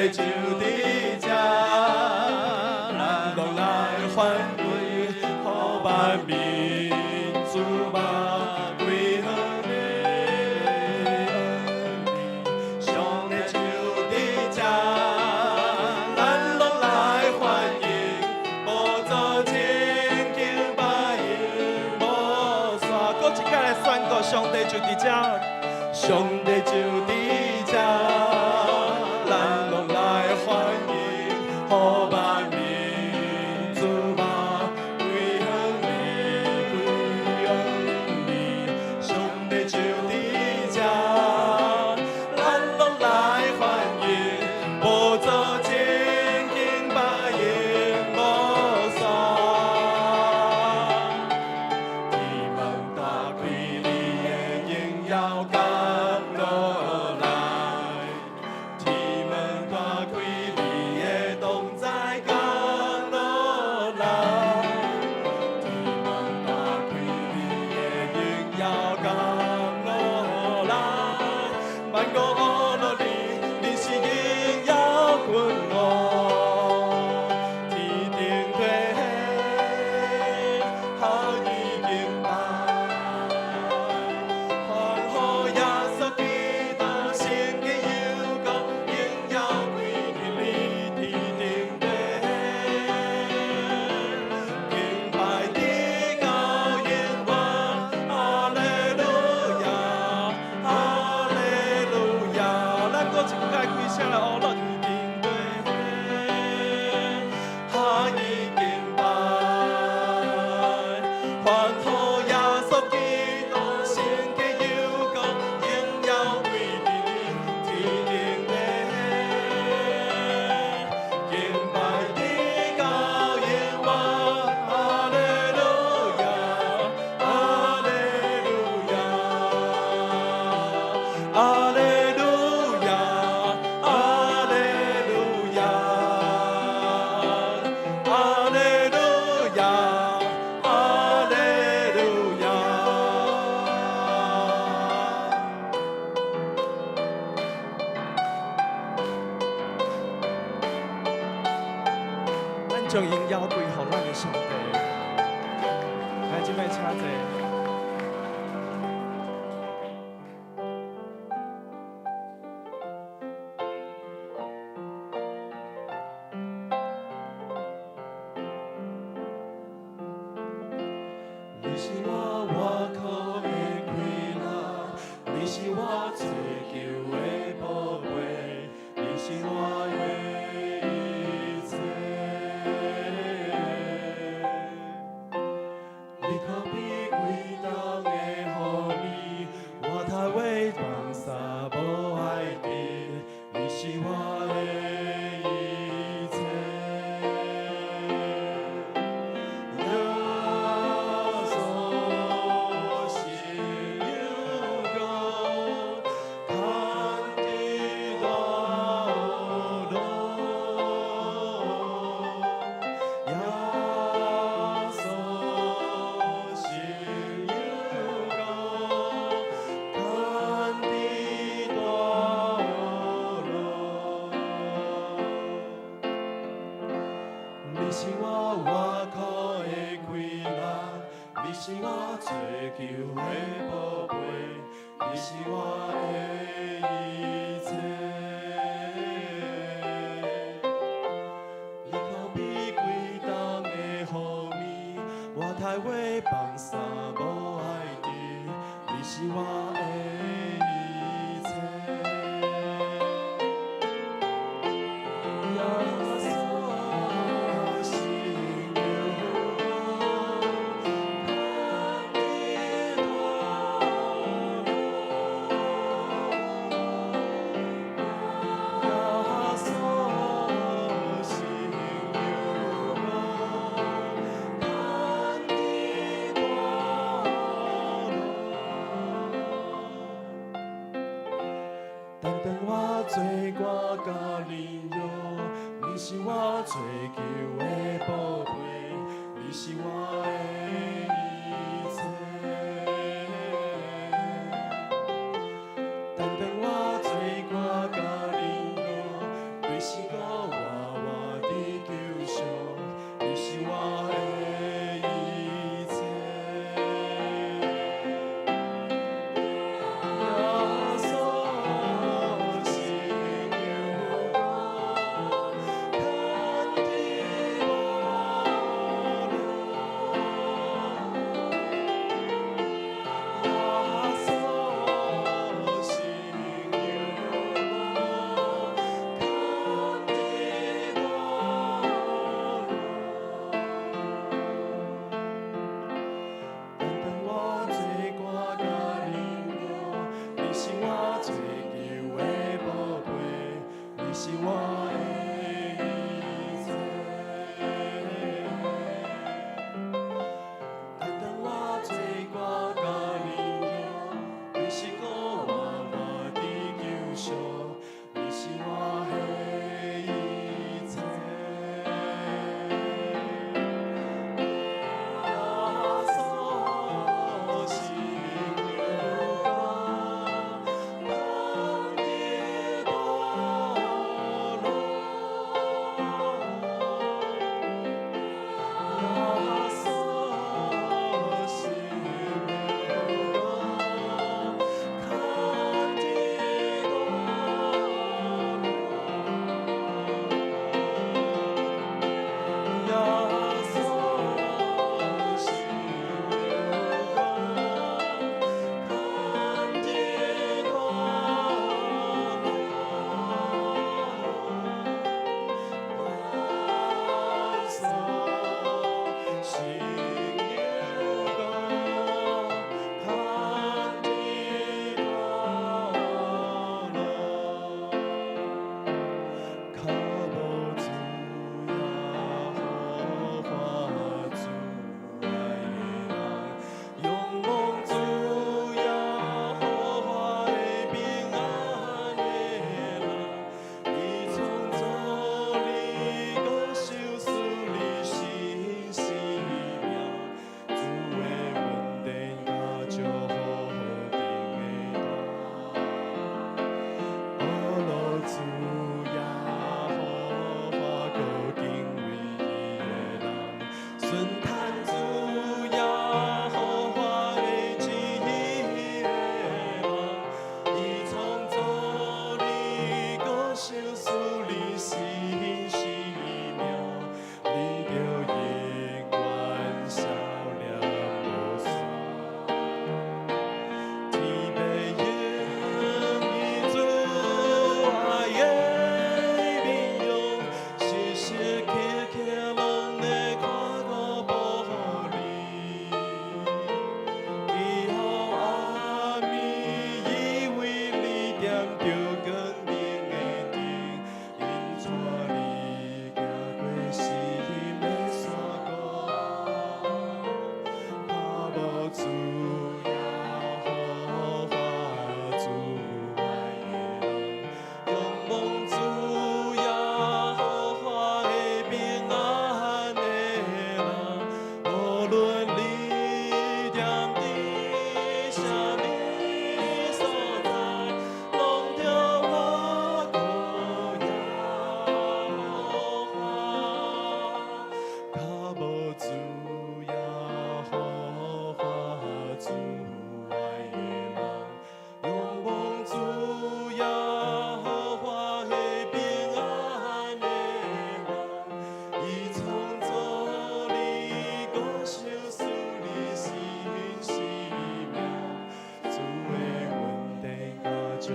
帝就佇遮，咱攏來歡迎，予萬民諸萬歸予你恩典。上帝就佇遮，咱攏來歡迎，無做親敬拜榮無煞。閣一擺來宣告，上帝就佇遮，上帝就佇遮，咱攏來歡迎，予萬民諸萬歸予你，歸予你。上帝就佇遮，咱攏來歡迎，無做親敬拜榮無煞。天門大開，你的榮耀降落來；天門大開，你的同在降落來。天門大開，你的榮耀降落來。萬國學落你，你是榮耀君王。天頂地予伊敬拜，歡呼耶穌基督，聖潔有光，榮耀歸予你，天頂地敬拜直到永遠，哈利路亞，哈利路亞。咱閣一擺開聲來學落天頂地，予伊敬拜，歡呼耶穌基督，聖潔有光，榮耀歸予你，天頂地敬拜直到永遠，哈利路亞，哈利路亞，哈利路亞，哈利路亞，哈利路亞，哈利路亞。咱將榮耀歸予咱的上帝。來，這擺請坐。你是我倚靠的氣力，你是我追求的寶貝，你是我的一切。你可比規冬的雨暝，我頭話放衫無愛滴，你是我的一切。耶穌是有光，牽佇大路。耶穌是有光，牽佇大路。你是我倚靠的氣力，你是我追求的寶貝，你是我的一切。你可比規冬的雨暝，我頭話放衫無愛滴，你是我的一切。耶穌是有光，牽佇大路。耶穌是有光，牽佇大路。當當我罪過甲軟弱，你是我追求的寶貝，你是我的一切。當當我罪過甲軟弱，對是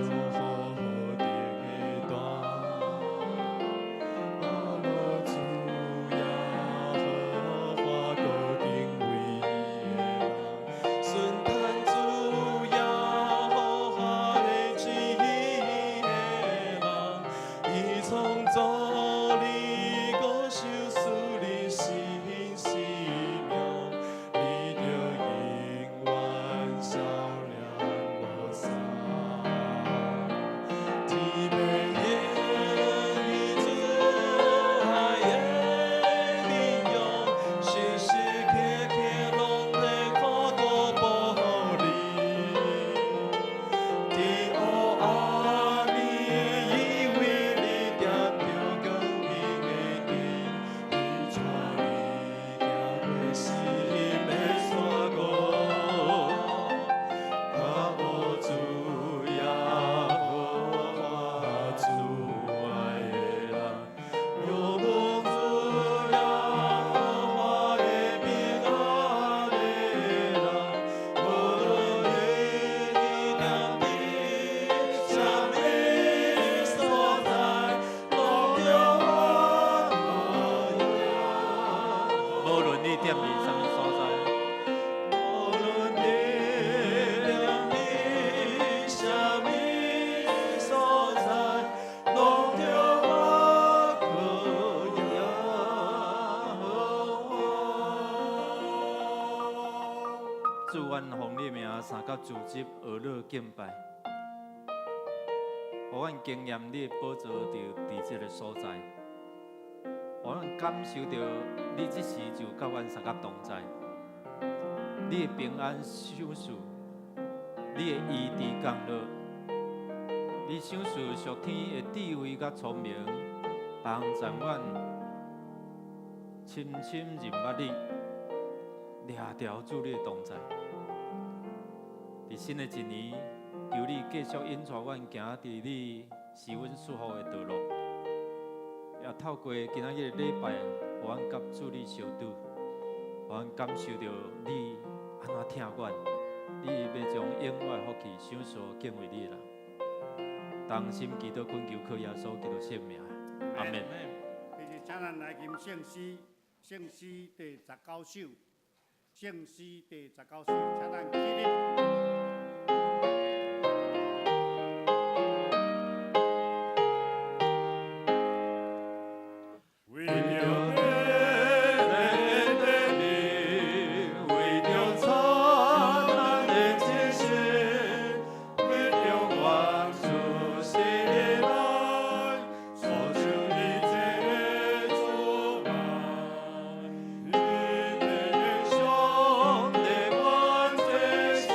祝福的單。阿羅主耶和華閣敬畏伊的人，順趁主耶和華的旨意的人，伊創造你，閣賞賜你新生命，你著永遠少年無喪。天欲應以主愛的面容，時時刻刻攏佇看顧保護你。佇黑暗暝，伊為你點著光明的燈，伊帶你行過死蔭的山谷。靠主耶和華主愛的人，若無主耶和華的平安的人，無論你踮佇啥物所在，攏著我無論你踮佇啥物所在，無論你踮佇啥物所在，攏著我靠耶和華。主，阮奉你名三甲主職學樂敬拜，予阮經驗你的寶座就佇這个所在，予阮感受著你這時就佮阮相佮同在，你的平安賞賜，你的醫治降落，你賞賜屬天的智慧佮聰明，幫助阮深深認捌你，掠著主你的同在。佇新的一年，求你繼續引帶阮行佇你賜阮祝福的道路，也透過今仔日的禮拜，予阮佮主你相拄，予阮感受著你按怎疼阮，你欲將永遠的福氣賞賜予敬畏你的人。同心祈禱懇求靠耶穌基督聖名，阿門。第二，請咱來吟聖詩，聖詩第19首，聖詩第19首，請咱起立。為著你的名，為著燦爛的精神，為著阮主心內所受一切的阻礙，你的上帝萬這聲，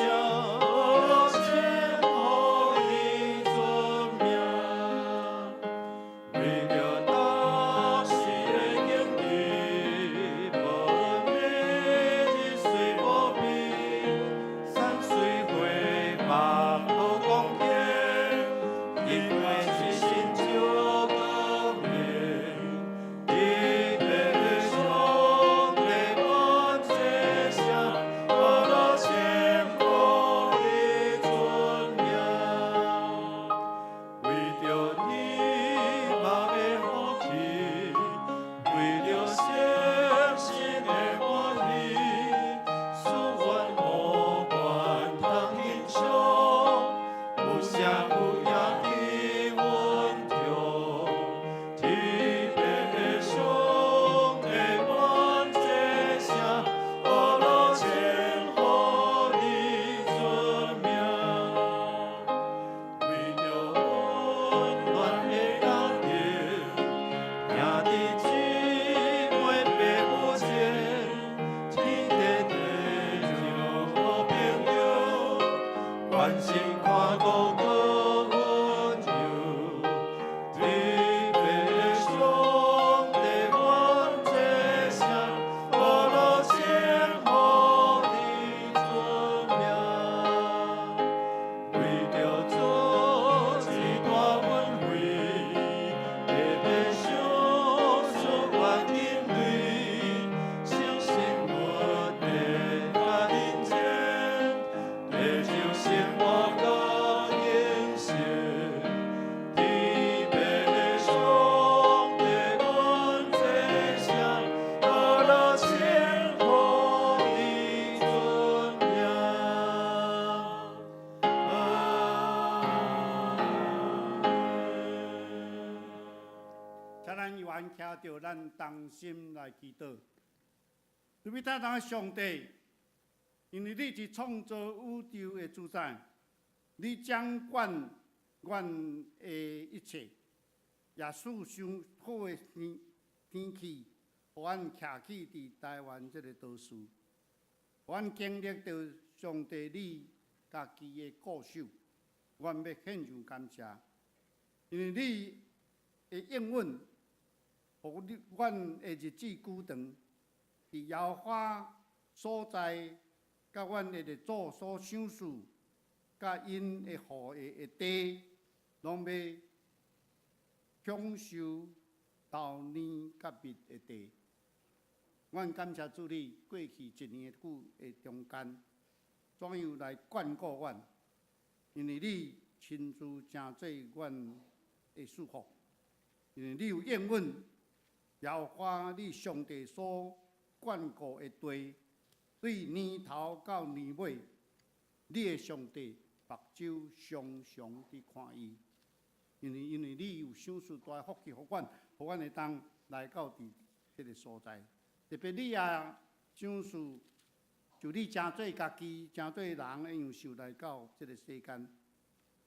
灣徛著，咱同心來祈禱。慈悲天堂的上帝，因為你是創造宇宙的主宰，你掌管阮的一切，也賜上好的天天氣，予阮徛起佇台灣這个都市，予阮經歷著上帝你家己的顧守，阮欲獻上感謝，因為你的應允，予你阮的日子久長，佇耶和華所在，佮阮的列祖所賞賜，佮𪜶的後裔的地，攏欲享受豆奶佮蜜的地。阮感謝主你過去一年久的中間，怎樣來眷顧阮？因為你親自成做阮的祝福，因為你有應允，耶和華你上帝所眷顧的地，對年頭到年尾，你的上帝目睭常常佇看伊，因為你有賞賜大福氣予阮，予阮會當來到佇這个所在。特別你也賞賜，就你成做家己，成做人的樣式來到這个世間，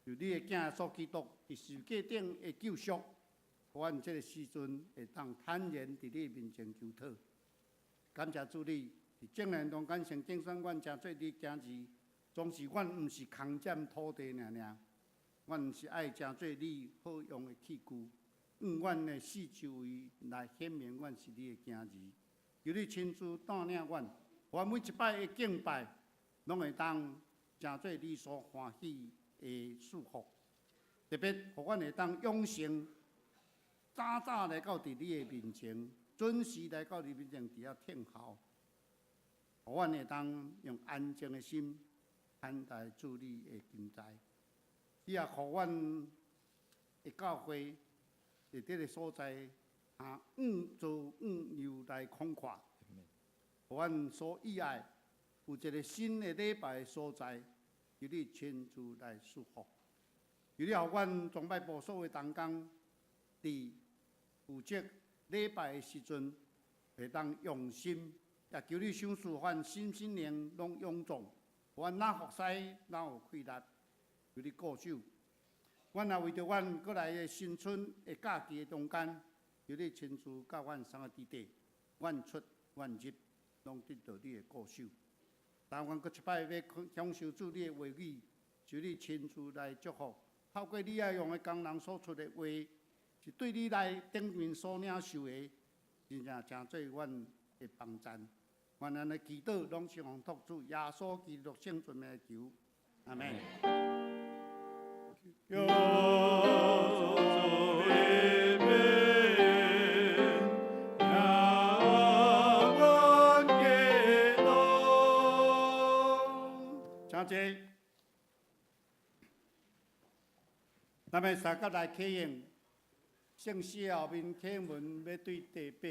就你的囝耶穌基督佇十字架頂的救贖，予阮這个時陣會當坦然佇你面前求討。感謝主你，佇眾人中間先揀選阮成做你囝兒，總是阮毋是空佔土地爾爾，阮是愛成做你好用的器具，用阮的四周圍來顯明阮是你的囝兒。求你親自帶領阮，阮每一擺的敬拜，攏會當成做你所歡喜的祝福。特別，予阮會當養成早早來到佇你的面前，準時來到你面前，佇遐聽候，予阮會當用安靜的心看待主你的臨在。你也予阮的教會佇這个所在，啊，做又來廣闊，予阮所喜愛有一个新的禮拜的所在，求你親自來祝福。求你予阮崇拜部所有同工，佇負責禮拜的時陣，會當用心，也求你賞賜阮身心靈攏勇壯，予阮若服侍，若有氣力，求你顧守。阮也為著阮閣來的新春的假期的中間，求你親自佮阮三个弟弟，阮出阮入，攏得到你的顧守。當阮閣一擺欲享受主你的話語，求你親自來祝福。透過你愛用的工人所出的話，是對你來頂面所領受的，真正成做阮的幫贊。願咱的祈禱攏是奉託主耶穌基督聖尊名求，阿門。求主的名，讓阮感動。請坐。咱們三甲來啟用聖詩後面啟文，欲對第八，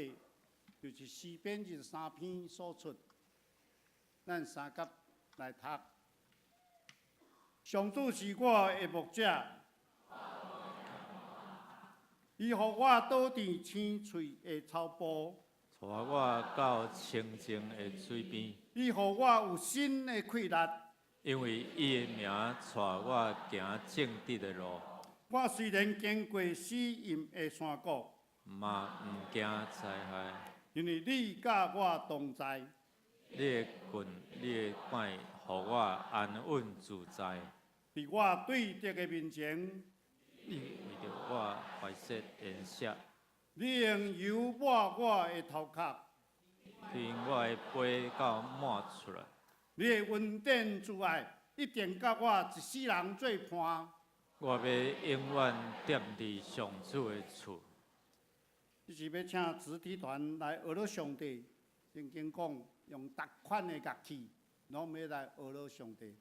就是詩篇23篇所出。咱三甲來讀。上主是我的牧者，伊予我倒佇青翠的草埔，帶我到清靜的水邊。伊予我有新的氣力，因為伊的名帶我行正直的路。我雖然經過死蔭的山谷，嘛毋驚災害，因為你佮我同在。你的棍，你的拐，予我安穩自在。佇我對敵的面前，你為著我懷設筵席，你用油抹我的頭殼，使我的杯到滿出來。你的恩典慈愛一定佮我一世人做伴。我欲永遠踮佇上主的厝。這是欲請子弟團來學了上帝。聖經講，用逐款的樂器，攏欲來學了上帝。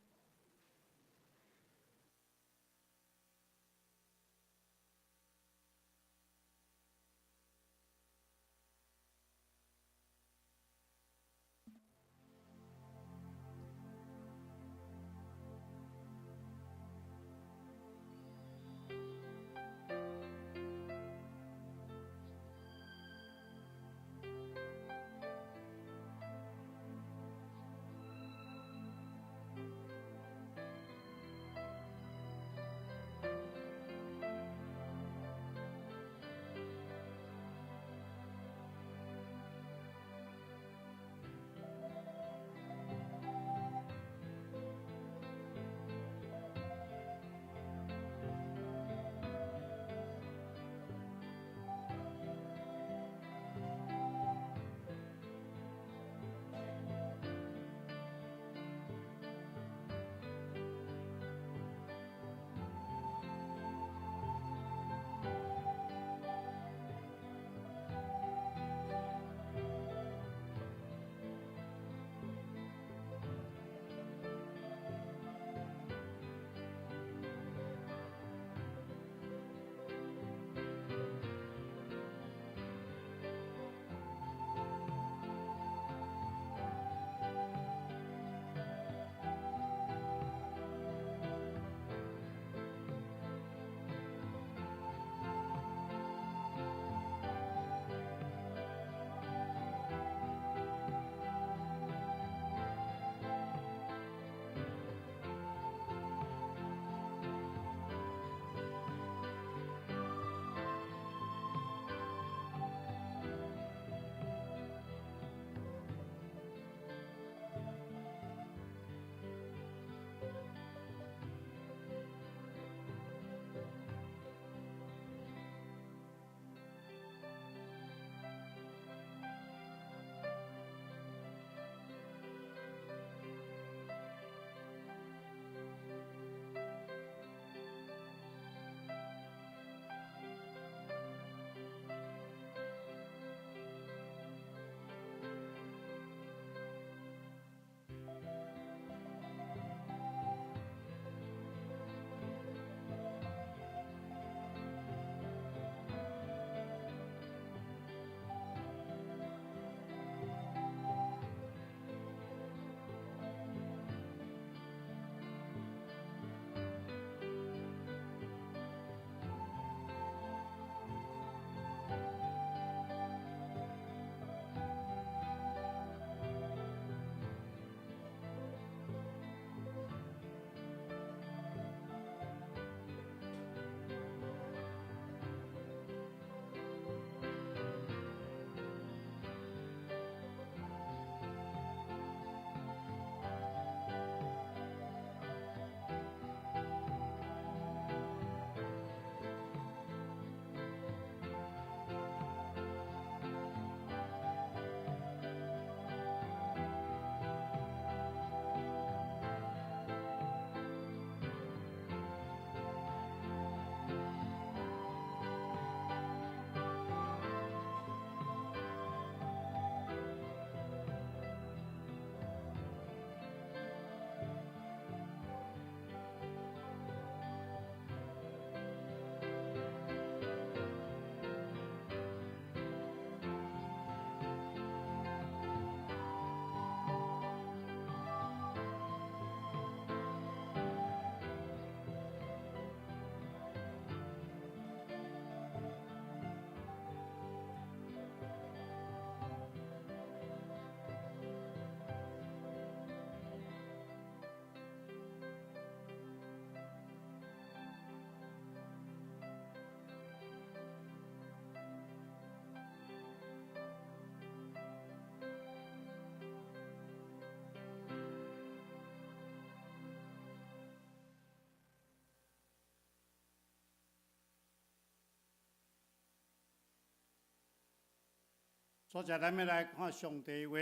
所以咱欲來看上帝話，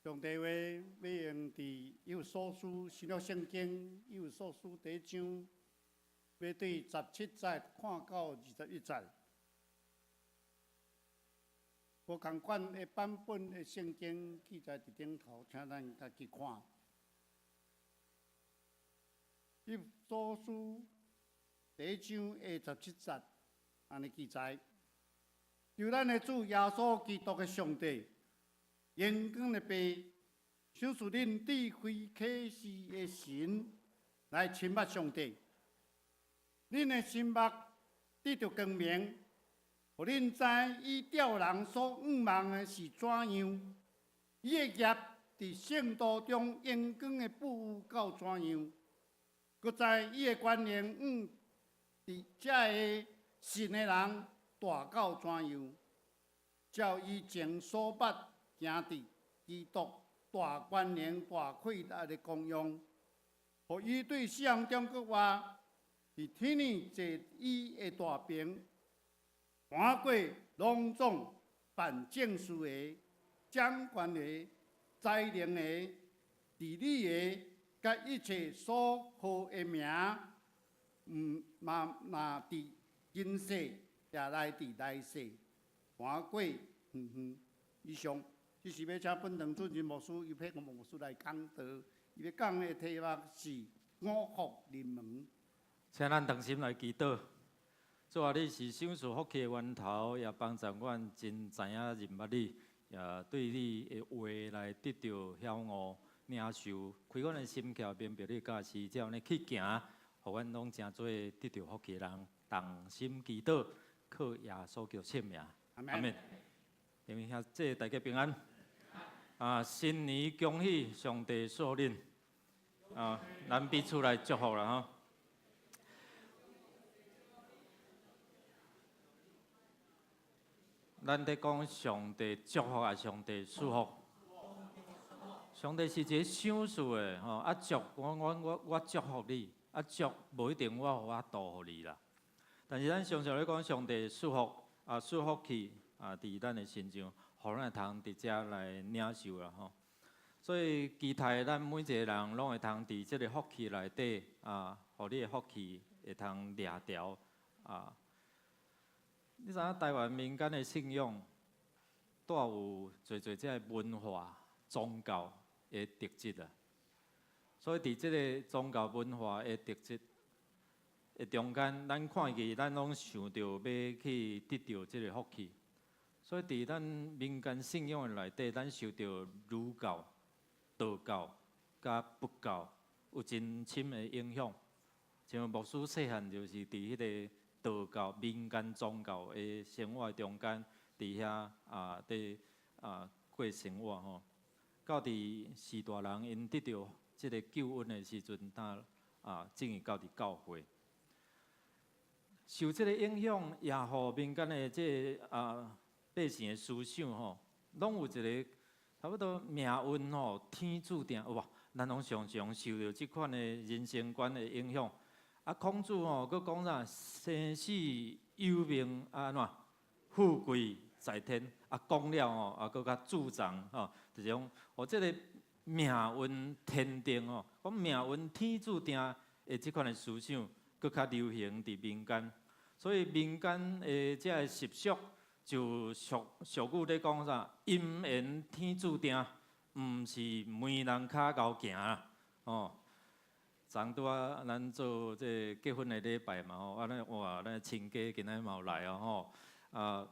上帝話欲用佇以弗所書新約聖經以弗所書第一章，欲對17節看到21節。無仝款的版本的聖經記載佇頂頭，請咱家己看。以弗所書第一章的十七節，按呢記載：求咱的主耶穌基督的上帝，榮光的父，賞賜恁智慧啟示的神來親捌上帝。恁的心目得著光明，予恁知伊召人所向望的是怎樣，伊的業佇聖徒中榮光的富有到怎樣，閣知伊的權能向佇遮个信的人大到怎樣，照以前所捌行佇基督大權能大氣力的功用，予伊對死人中復活，佇天裡坐伊的大爿，橫過攏總辦政事的、掌權的、宰能的、治理的，佮一切所號的名，毋嘛若佇今世，也來佇來世，橫過遠遠以上。這是欲請本堂主任牧師尤佩牧師來講道，伊欲講的題目是五福臨門。請咱同心來祈禱。主啊，你是賞賜福氣的源頭，也幫助阮真知影認捌你，也對你的話來得著曉悟領受，開阮的心竅，明白你教示，才按呢去行，予阮攏成做得著福氣的人。同心祈禱，靠耶穌基督聖名。阿門。弟兄姊妹，大家平安。啊，新年恭喜，上帝賜福恁。啊，咱彼此來祝福啦吼。咱佇講上帝祝福抑上帝賜福？上帝是一個賞賜的吼，啊祝我我我我祝福你，啊祝無一定我有法度予你啦。但是咱常常咧講上帝賜福，啊賜福氣啊，佇咱的身上，予咱會通佇遮來領受啦吼。所以期待咱每一個人攏會通佇這個福氣內底啊，予你的福氣會通掠著啊。你知影台灣民間的信仰，帶有濟濟這个文化、宗教的特質啊。所以佇這个宗教文化的特質的中間，咱看見咱攏想著欲去得著這个福氣。所以佇咱民間信仰的內底，咱受著儒教、道教佮佛教有真深的影響。像牧師細漢就是佇彼个道教民間宗教的生活中間，佇遐啊，佇啊過生活吼。到佇序大人𪜶得著這个救恩的時陣，當啊進入到佇教會，受這个影響，也予民間的這个啊百姓的思想吼，攏有一個差不多命運吼天注定有無？咱攏常常受著這款的人生觀的影響。啊，孔子吼，閣講啥？生死有命，啊按怎？富貴在天。啊，講了吼，啊，閣較注重吼，就是講，予這个命運天定吼，講命運天注定的這款的思想，閣較流行佇民間。所以民間的這个習俗，就俗俗語咧講啥？姻緣天注定，毋是媒人跤𠢕行啦，吼。昨拄仔咱做這个結婚的禮拜嘛吼，啊咱哇，咱親家今仔嘛有來哦吼，啊，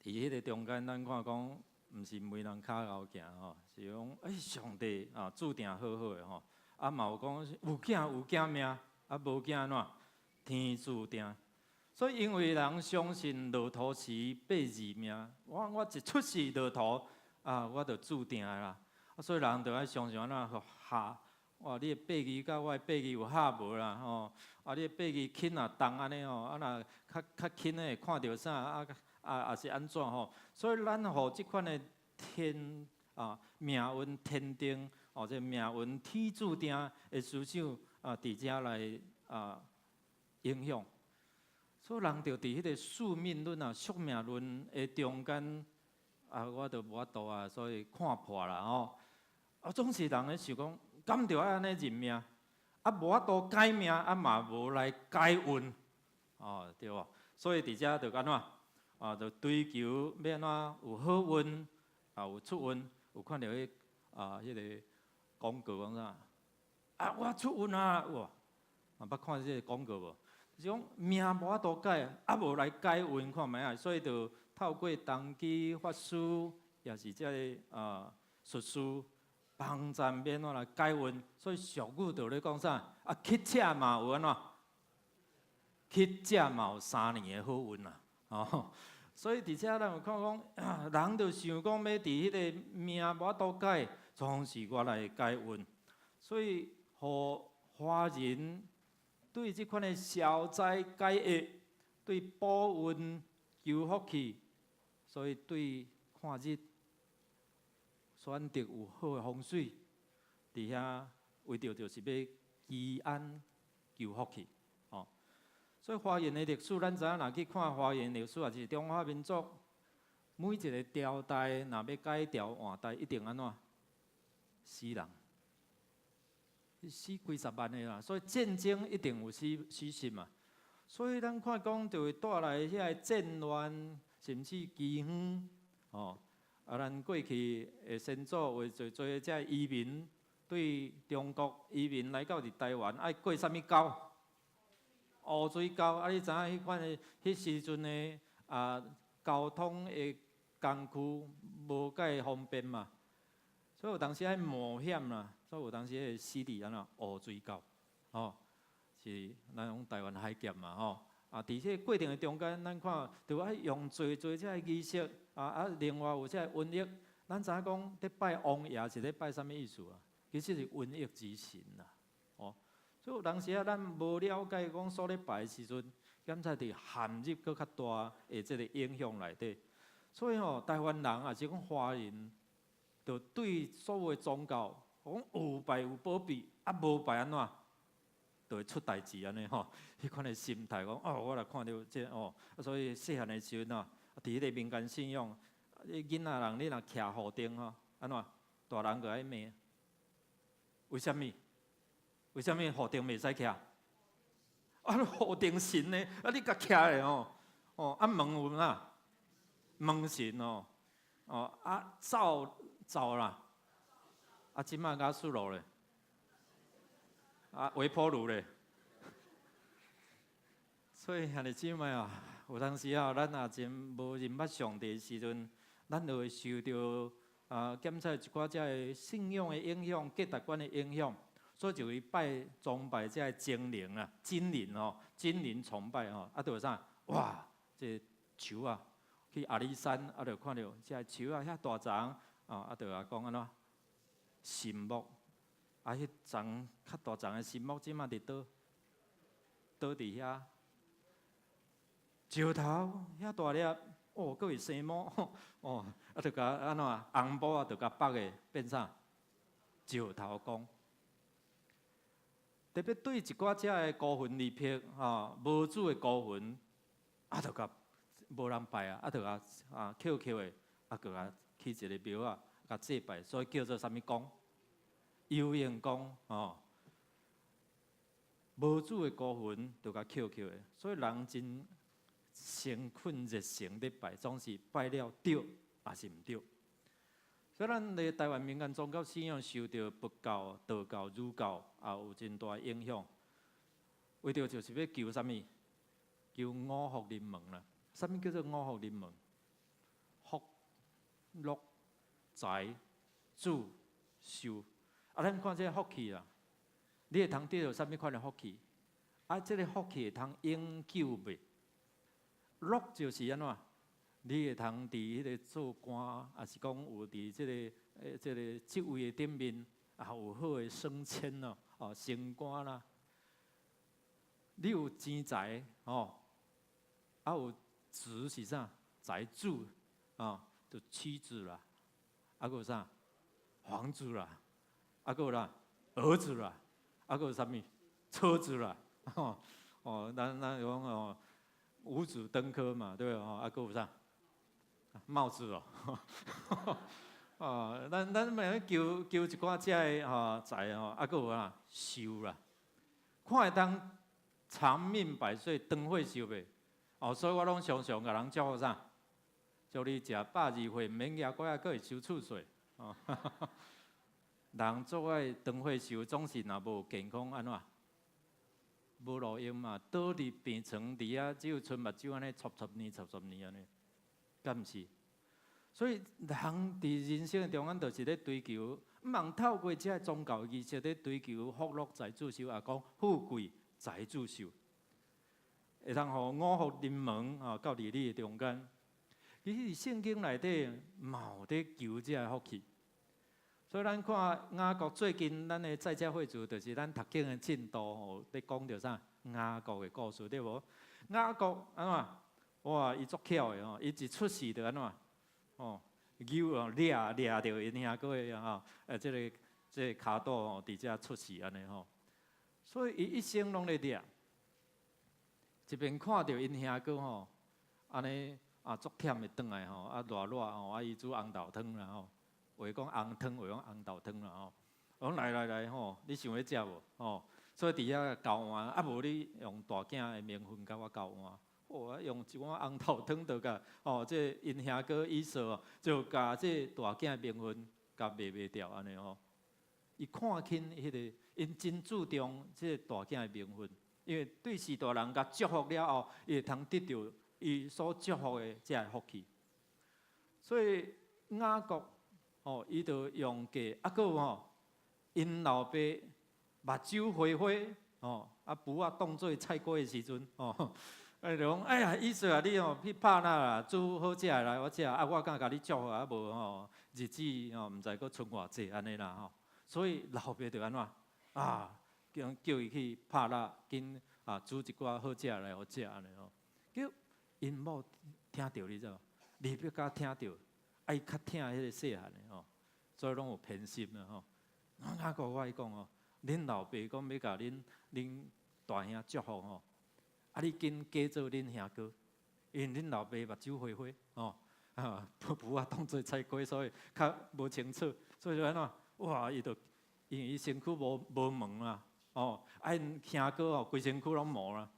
佇彼个中間，咱看講，毋是媒人跤𠢕行吼，是講欸上帝啊注定好好的吼，啊嘛有講有囝有囝命，啊無囝按怎？天注定。所以因為人相信落土時八字命，我我一出世落土啊，我就注定啦。啊，所以人就愛相信按怎合。哇！你的八字佮我的八字有合無啦？吼！啊，你的八字輕啊重按呢吼，啊若較較輕的會看著啥啊啊，抑是按怎吼？所以咱予這款的天啊命運天定，或者命運天注定的思想啊，佇遮來啊影響。所以人就佇彼個宿命論啊、宿命論的中間啊，我就無法度啊，所以看破啦吼。啊，總是人咧想講，敢著愛按呢認命？啊，無法度改命，啊嘛無來改運，哦，對無？所以佇遮就按怎？啊，就追求欲按怎有好運，啊有出運，有看著彼啊彼個廣告講啥？啊，我出運啊！哇，啊捌看這個廣告無？就是講命無法度改，啊無來改運看覓啊，所以就透過童乩法師，也是這个啊術士幫贊欲按怎來改運。所以俗語就咧講啥？啊，乞食嘛有按怎？乞食嘛有3年的好運啊！哦，所以佇遮咱有看講，人就想講欲佇彼个命無法度改，總是我來改運。所以，予華人對這款的消災解厄，對補運求福氣，所以對看日選擇有好的風水，佇遐為著就是欲祈安求福氣，哦。所以華人的歷史，咱知影若去看華人歷史，抑是中華民族每一个朝代，若欲改朝換代，一定按怎死人，死幾十萬个啦。所以戰爭一定有死死死嘛。所以咱看講就會帶來遐个戰亂，甚至饑荒，哦。啊，咱過去的先祖有濟濟這个移民對中國移民來到佇台灣，愛過啥物溝？烏水溝。啊，你知影彼款的彼時陣的啊交通的工具無蓋方便嘛，所以有當時愛冒險啦，所以有當時會死佇按怎烏水溝，吼，是咱講台灣海峽嘛，吼。啊，佇這个過程的中間，咱看著愛用濟濟這个儀式，啊啊，另外有這个瘟疫，咱知影講咧拜王爺是咧拜啥物意思啊？其實是瘟疫之神啦，哦。所以有當時啊，咱無了解講所咧拜的時陣，敢才佇陷入閣較大的這个影響內底。所以吼，台灣人抑是講華人，就對所有的宗教，講有拜有保庇，啊無拜按怎，就會出代誌按呢吼。彼款的心態講，哦，我若看著這哦，所以細漢的時陣啊，佇彼个民間信仰，你囡仔人你若徛雨燈吼，按怎，大人就愛罵。為啥物？為啥物雨燈袂使徛？啊，雨燈神呢？啊，你共徛咧吼？哦，啊門有啥？門神哦，哦啊灶灶啦，啊這擺瓦斯爐咧，啊微波爐咧。所以兄弟姊妹啊，有當時啊，咱若真無認捌上帝的時陣，咱就會受著啊檢測一寡這个信仰的影響、價值觀的影響，所以就會拜崇拜這个精靈啊、精靈哦、精靈崇拜吼，啊，就有啥？哇，這个樹啊，去阿里山啊，就看著這个樹啊遐大叢啊，啊，就啊講按怎？神木，啊，彼叢較大叢的神木，這擺佇佗？佗佇遐？石頭遐大粒，哦，閣會生毛，哦，啊，就共按怎紅布啊，就共縛的變啥？石頭公。特別對一寡這个孤魂離魄，吼，無主的孤魂，啊，就共無人拜啊，啊，就共啊抾抾的，啊，閣共起一个廟啊，共祭拜，所以叫做啥物公？幽靈公，吼。無主的孤魂，就共抾抾的，所以人真誠懇熱誠咧拜，總是拜了對，抑是毋對。所以咱咧台灣民間宗教信仰受著佛教、道教、儒教，也有真大影響。為著就是欲求啥物？求五福臨門啦。啥物叫做五福臨門？福、祿、財、子、壽。啊，咱看這个福氣啦，你會通得著啥物款的福氣？啊，這个福氣會通永久袂？祿就是按怎？你會通佇彼个做官，抑是講有佇這个職位的頂面，啊有好的升遷咯，哦，升官啦。你有錢財吼，啊有子是啥？財子啊，就妻子啦，啊閣有啥？房子啦，啊閣有啦，兒子啦，啊閣有啥物？車子啦，吼哦，咱咱講哦。五子登科嘛，對無？啊，閣有啥？帽子哦，啊，咱嘛求求一寡這个吼財吼，啊，閣有啥壽啦，看會當長命百歲，長歲壽袂？哦，所以我攏常常共人祝福啥？祝你食120歲，毋免攑拐仔，閣會收厝稅。哦，人做愛長歲壽，總是若無健康按怎？無路用嘛，倒佇病床佇遐，只有賰目睭按呢，戳戳年，戳戳年按呢，敢毋是？所以人佇人生的中間，就是咧追求，毋通透過這个宗教儀式咧追求福祿財主壽，也講富貴財主壽，會當予五福臨門啊，到佇你的中間。其實聖經內底嘛有咧求這个福氣，所以咱看雅各最近咱的載者會主，就是咱讀經的進度吼，咧講著啥？雅各的故事對無？雅各按怎？哇，伊足巧的吼，伊一出世就按怎？吼，牛哦掠掠著𪜶兄哥的吼，這個跤肚吼，佇遮出世按呢吼，所以伊一生攏咧掠，一邊看著𪜶兄哥吼，按呢啊足忝的轉來吼，啊熱熱吼，啊伊煮紅豆湯啦吼，話講紅湯，話講紅豆湯啦吼，我講來來來吼，你想欲食無？吼，所以佇遐交換，啊無你用大囝的名分共我交換。哦，用一碗紅豆湯就共哦，這𪜶兄哥以掃就共這大囝的名分共賣賣掉按呢吼。伊看輕彼个，𪜶真注重這個大囝的名分，因為對序大人共祝福了後，伊會通得著伊所祝福的這個福氣。所以雅各吼，伊就用計，啊，閣有吼，𪜶老爸目睭花花吼，啊，脯仔當做菜瓜的時陣吼。伊就講，哎呀，以掃啊，你吼去拍獵啦，煮好食的來予我食，啊，我敢共你祝福啊？無吼，日子吼毋知閣賰偌濟按呢啦吼。所以老爸就按怎啊，叫伊去拍獵，緊啊煮一寡好食的來予我食按呢吼。叫𪜶某聽著你知無？利百加聽著，啊伊較疼彼个細漢的吼，所以攏有偏心啦吼。雅各我伊講吼，恁老爸講欲共恁大兄祝福吼。啊！你緊假做恁兄哥，因為恁老爸目睭花花，吼啊，脯仔當做菜瓜，所以較無清楚，所以就按怎？哇！伊就因為伊身軀無無毛啦，哦，啊𪜶兄哥哦，規身軀攏毛啦，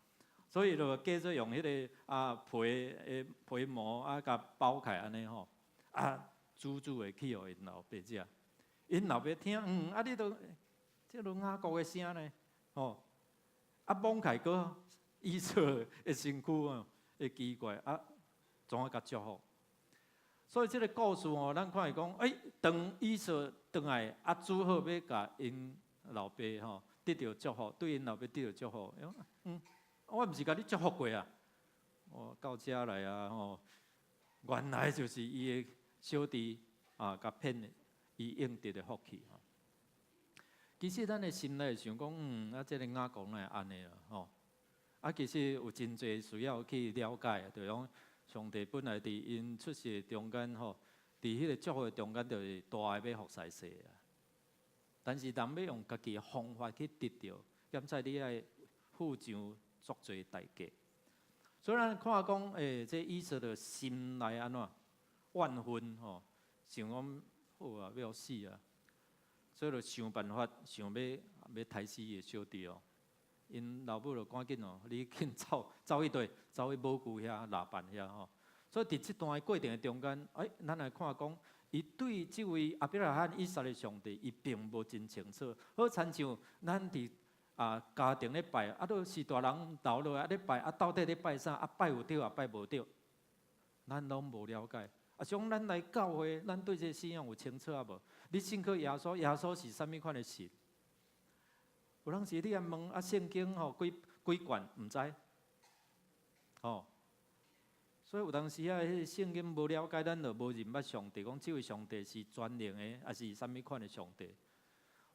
所以就假做用彼个啊皮的皮毛啊，共包起來按呢吼，啊煮煮的去予𪜶老爸食，𪜶老爸聽，嗯，啊你都這都雅各的聲呢，吼，啊摸起來閣。以掃的身軀啊，會奇怪啊，怎啊共祝福？所以這個故事吼，咱看伊講，欸，當以掃轉來啊，煮好欲共𪜶老爸吼得著祝福，對𪜶老爸得著祝福。嗯，我毋是共你祝福過啊？哦，到遮來啊吼，原來就是伊的小弟啊，共騙伊應得的福氣吼。其實咱的心內想講，嗯，啊，這个雅各哪會按呢啦吼？啊，其實有真濟需要去了解，就是講上帝本來佇𪜶出世的中間吼，佇彼个祝福的中間，就是大的欲服侍細的。但是人欲用家己的方法去得著，檢採你愛付上足濟代價。所以咱看講，欸，這以掃的心內按怎怨恨吼，想講好啊，欲予死啊，所以就想辦法想欲刣死伊的小弟哦。𪜶老母就趕緊哦，你緊走走去佗，走去母舅遐拉班遐吼。所以佇這段的過程的中間，欸，咱來看講，伊對這位亞伯拉罕、以撒的上帝，伊並無真清楚。好親像咱佇啊家庭咧拜，啊，都序大人留落來啊咧拜，啊到底咧拜啥？啊拜有對啊拜無對，咱攏無了解。啊，像咱來教會，咱對這個信仰有清楚啊無？你信靠耶穌，耶穌是啥物款的神？有當時你啊問啊聖經吼幾幾卷毋知，吼，所以有當時啊，彼个聖經無了解，咱就無認捌上帝，講這位上帝是全能的，抑是啥物款的上帝？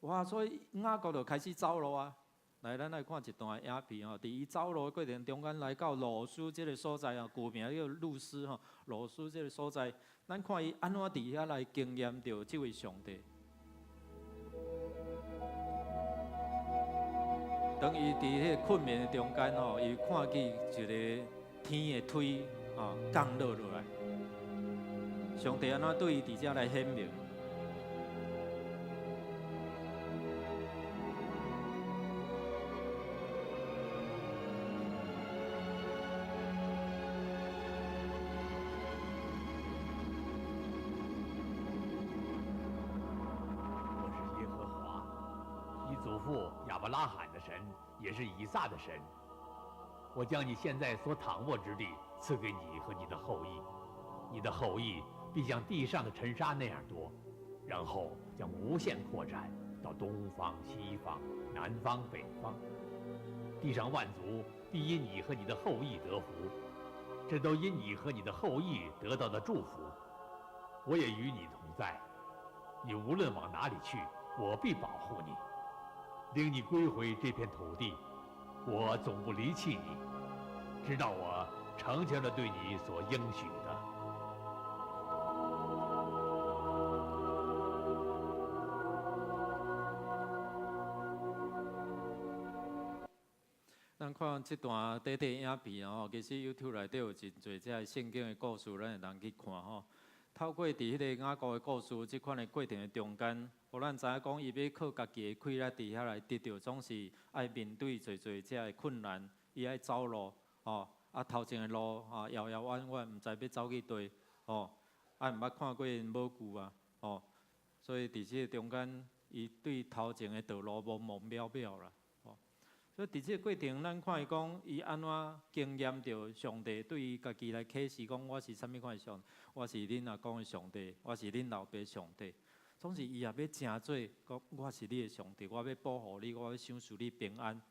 哇！所以雅各就開始走路啊。來，咱來看一段影片吼，佇伊走路的過程中間，來到路斯這个所在啊，舊名叫路斯吼，路斯這个所在，咱看伊按怎佇遐來經驗著這位上帝。當伊佇彼个困眠的中間吼，伊看見一个天的錘啊降落落來。上帝按怎對伊佇遮來顯明？我是耶和華，你祖父亞伯拉罕的神，也是以撒的神。我將你現在所躺臥之地賜給你和你的後裔，你的後裔必像地上的塵沙那樣多，然後將無限擴展到東方、西方、南方、北方。地上萬族必因你和你的後裔得福，這都因你和你的後裔得到的祝福。我也與你同在，你無論往哪裡去，我必保護你，領你歸回這片土地。我總不離棄你，直到我成全了對你所應許的。咱看這段短短影片吼，其實 YouTube 內底有真濟這个聖經的故事，咱會當去看吼。透過佇彼个雅各的故事，這款的過程的中間，予咱知影講，伊欲靠家己的氣力佇遐來得著，總是愛面對濟濟這个困難，伊愛走路，吼，啊頭前的路啊遙遙遠遠，毋知欲走去佗，吼，啊毋捌看過𪜶母舅啊，吼，所以佇這个中間，伊對頭前的道路茫茫渺渺啦。所以佇這個過程，咱看伊講，伊按怎經驗著上帝對伊家己來啟示，講我是啥物款的上帝，我是恁阿公的上帝，我是恁老爸上帝。總是伊也欲成做講，我是你的上帝，我欲保護你，我欲賞賜你平安，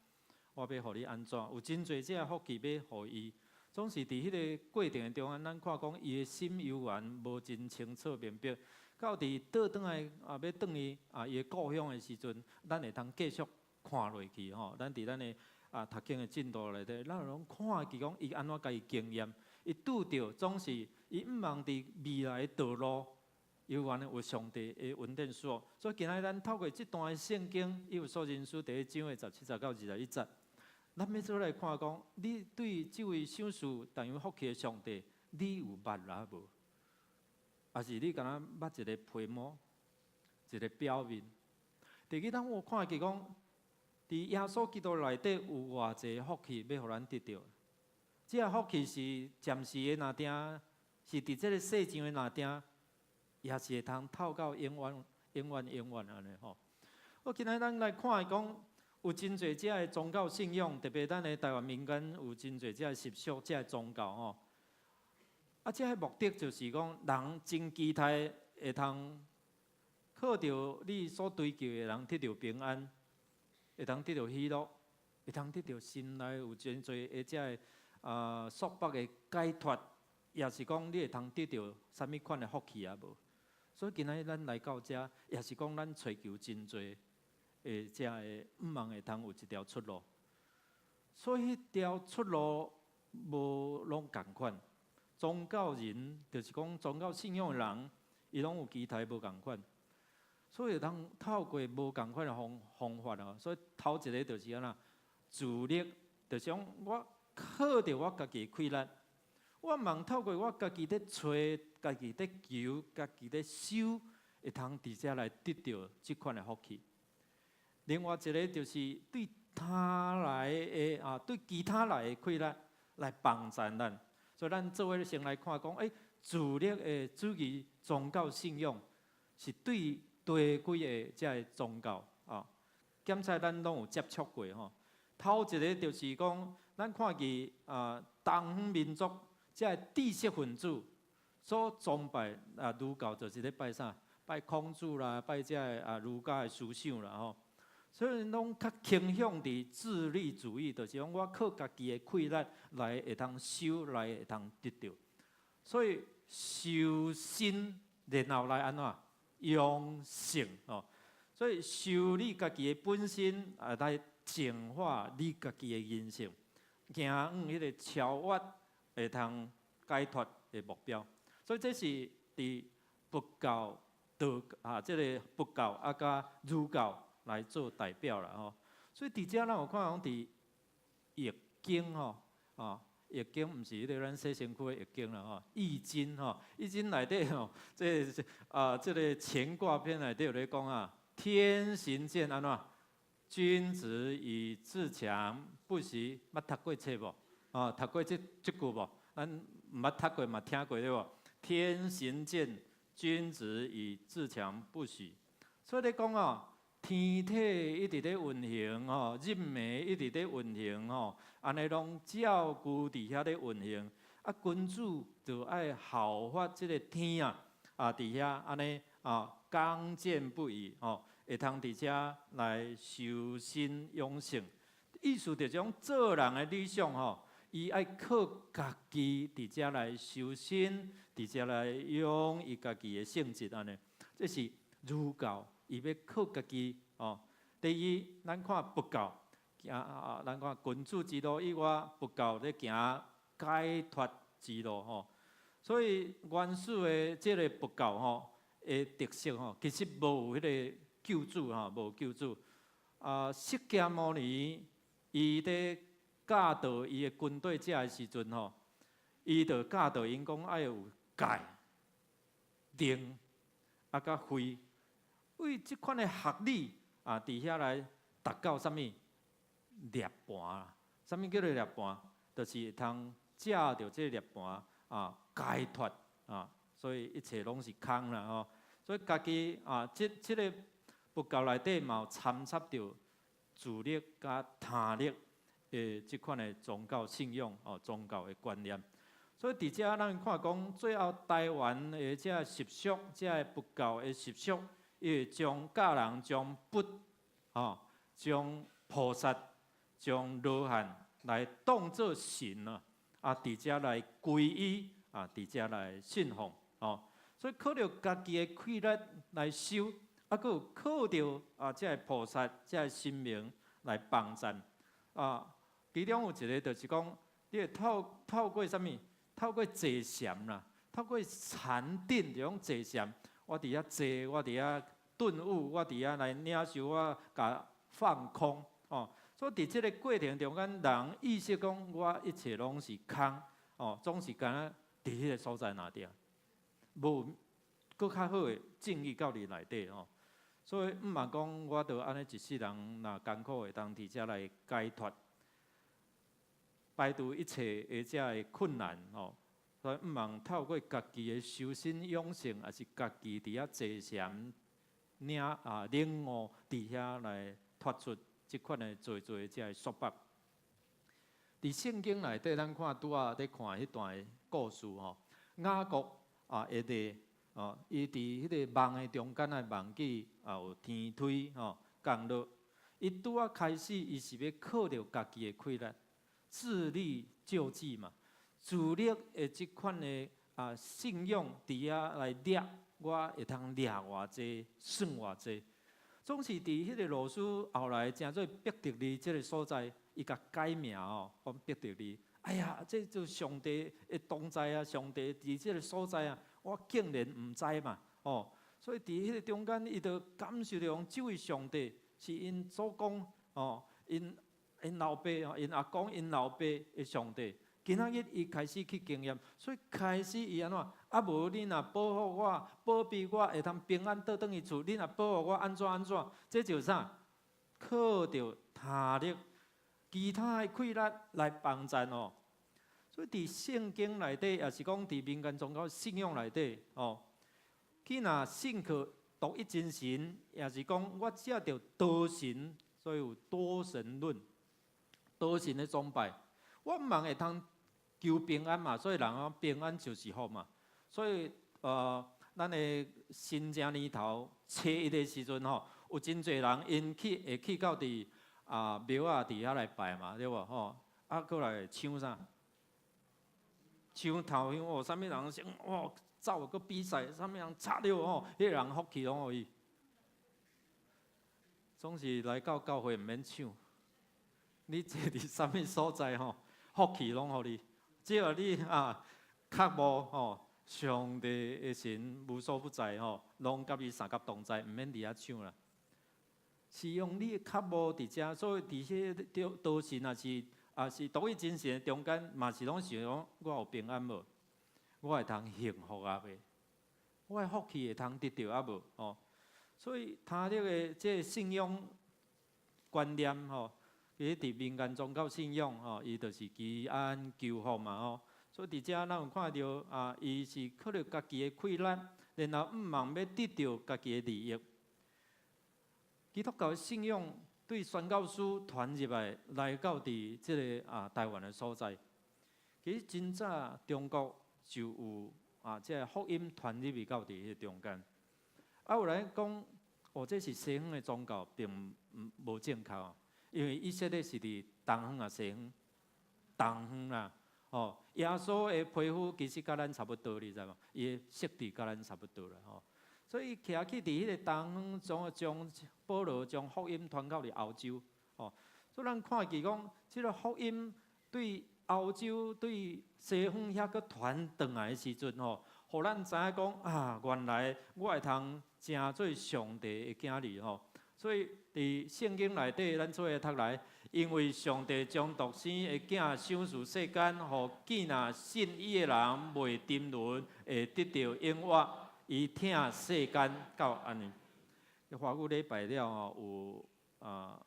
我欲予你按怎？有真濟這个福氣欲予伊。總是佇彼个過程中間，咱看講伊的心猶原無真清楚明白。到佇倒轉來啊，欲轉去啊，伊的故鄉的時陣，咱會通繼續看落去吼，咱佇咱的啊讀經的進度內底，咱攏看見講伊按怎共伊經驗，伊拄著總是伊毋茫佇未來的道路，猶原有上帝的恩典所。所以今仔日咱透過這段的聖經，以弗所人書第一章的十七節到21節，咱欲做來看講，你對這位賞賜但有福氣的上帝，你有捌啊無？抑是你敢若捌一个皮毛，一个表面？第二，咱有看見講，佇耶穌基督內底有偌濟福氣欲予咱得著？這个福氣是暫時的，若定是佇這个世上的，若定也是會通透到永遠、永遠、永遠按呢吼。我今仔咱來看講，有真濟這个宗教信仰，特別咱的台灣民間有真濟這个習俗、這个宗教吼。啊，這个目的就是講，人真期待會通靠著你所追求的人得著平安。會當得著喜樂，會當得著心內有真濟的這个束縛的解脫，抑是講你會通得著啥物款的福氣啊無？所以今仔日咱來到遮，也是講咱揣求真濟的這个，毋茫會通有一條出路。所以彼條出路無攏仝款。宗教人就是講宗教信仰的人，伊攏有期待無仝款。所以會當透過無仝款的方方法哦，所以頭一个就是按怎自力，就是講我靠著我家己的氣力，我茫透過我家己咧揣、家己咧求、家己咧修，會通佇遮來得著這款的福氣。另外一个就是對他來的啊，對其他來的氣力來幫助咱。所以咱做伙先來看講，自力的主義宗教信仰是對。對幾个這个宗教啊，檢查咱攏有接觸過吼。頭一个就是講，咱看見啊，東方民族這个知識分子所崇拜啊，儒教就是咧拜啥？拜孔子啦，拜這个啊儒家的思想啦吼。所以攏較傾向佇自立主義，就是講我靠家己的氣力來會通修，來會通得著。所以修身，然後來按怎？養性吼，所以修你家己的本身啊，來淨化你家己的人生，行往彼个超越會通解脫的目標。所以這是佇佛教、道啊，這个佛教啊，佮儒教來做代表啦吼。所以佇遮咱有看講佇易經吼，啊，易經毋是彼个咱洗身軀的浴巾啦吼，易經吼，易經內底吼，這啊這个乾卦篇內底有咧講啊，天行健按怎？君子以自強不息，捌讀過冊無？哦，讀過這句無？咱毋捌讀過嘛，聽過對無？天行健，君子以自強不息。所以咧講哦，天體一直咧運行吼，日暝一直咧運行吼，按呢攏照舊佇遐咧運行。啊，君子就愛效法這个天啊，啊，佇遐按呢啊，剛健不已吼，會通佇遮來修身養性。意思就是講做人的理想吼，伊愛靠家己佇遮來修身，佇遮來養伊家己的性質按呢。這是儒教，伊欲靠家己哦。第二，咱看佛教，行啊，咱看君子之路以外，佛教咧行解脫之路吼。所以原始的這个佛教吼的特色吼，其實無彼个救主吼，無救主。啊，釋迦牟尼伊咧教導伊的軍隊者的時陣吼，伊就教導𪜶講愛有戒、定啊，佮慧，為這款的學理啊，佇遐來達到啥物涅槃啦？啥物叫做涅槃？就是會通藉著這个涅槃啊，解脫啊，所以一切攏是空啦吼。所以家己啊，這個佛教內底嘛有摻雜著自力佮他力的這款的宗教信仰哦，宗教的觀念。所以佇遮咱看講，最後台灣的這个習俗，這个佛教的習俗，伊會將教人將佛吼，將菩薩、將羅漢來當做神啊，啊，佇遮來皈依，啊，佇遮來信奉，吼。所以靠著家己的氣力來修，啊，閣有靠著啊，這个菩薩、這个神明來幫贊。啊，其中有一个就是講，你會透過啥物？透過坐禪啦，透過禪定這種坐禪，我佇遐坐，我佇遐頓悟，我佇遐來領受，我共放空，哦。所以佇這个過程中間，人意識講我一切攏是空，哦，總是敢若佇彼个所在爾爾，無閣較好的境遇到你內底吼。所以毋茫講，我著按呢一世人若艱苦會當佇遮來解脫，排除一切的遮个困難吼。所以毋茫透過家己的修身養性，抑是家己佇遐坐禪領啊領悟，佇遐來脫出這款的濟濟遮个束縛。佇聖經內底，咱看拄仔咧看彼段的故事吼，雅各啊，會佇哦，伊佇彼个夢的中間來夢見啊有天梯吼降落。伊拄仔開始，伊是欲靠著家己的氣力，自力救濟嘛，自力的這款的啊信仰佇遐來掠，我會通掠偌濟，算偌濟。總是佇彼个老師後來成做伯特利這个所在，伊共改名吼，講伯特利。哎呀，這就上帝的同在啊！上帝佇這个所在啊，我竟然毋知嘛，哦，所以佇彼个中間，伊就感受著講，這位上帝是𪜶祖公哦，𪜶老爸哦，𪜶阿公𪜶老爸的上帝。今仔日伊開始去經驗，所以開始伊按怎？啊無你若保護我、保庇我，會通平安倒轉去厝。你若保護我按怎按怎？這就啥？靠著他力、其他的氣力來幫贊哦。所以佇聖經內底，抑是講佇民間宗教信仰內底，哦，去若信靠獨一真神，抑是講我藉著多神，所以有多神論、多神的崇拜，我毋茫會通求平安嘛，所以人講平安就是福嘛。所以咱的新正年頭初一的時陣吼，有真濟人𪜶去會去到佇啊廟仔佇遐來拜嘛，對無吼？啊，閣來搶啥？搶頭香哦，啥物人先哦走閣比賽，啥物人插著吼，彼个人福氣攏予伊。總是來到教會毋免搶，你坐佇啥物所在吼，福氣攏予你。只要你啊，腳步吼，上帝的神無所不在吼，攏佮你相佮同在，毋免佇遐搶啦。是用你的腳步佇遮，所以佇彼个多神，抑是啊是獨一真神的中間，嘛是攏想講我有平安無？我會通幸福啊未？我的福氣會通得著啊無？吼，所以他這个這个信仰觀念吼，其實佇民間宗教信仰吼，伊就是祈安求福嘛吼。所以佇遮咱有看著啊，伊是靠著家己的氣力，然後向望欲得著家己的利益。基督教的信仰對宣教師傳入來，來到佇這个啊台灣的所在，其實真早中國就有啊，這个福音傳入去到佇彼個中間。啊，有人講，哦，這是西方的宗教，並無正確，因為以色列是佇東方抑西方，東方啦，哦，耶穌的皮膚其實佮咱差不多，你知無？伊的色澤佮咱差不多啦，吼。所以徛去佇彼个東方，將將保羅將福音傳到佇歐洲，吼。所以咱看見講，這个福音對歐洲、對西方遐閣傳轉來的時陣，吼，予咱知影講啊，原來我會通成做上帝的囝兒，吼。所以佇聖經內底，咱做伙讀來，因為上帝將獨生的囝賞賜世間，予見若信伊的人袂沉淪，會得著永活。伊疼世間到按呢。華語禮拜了吼，有啊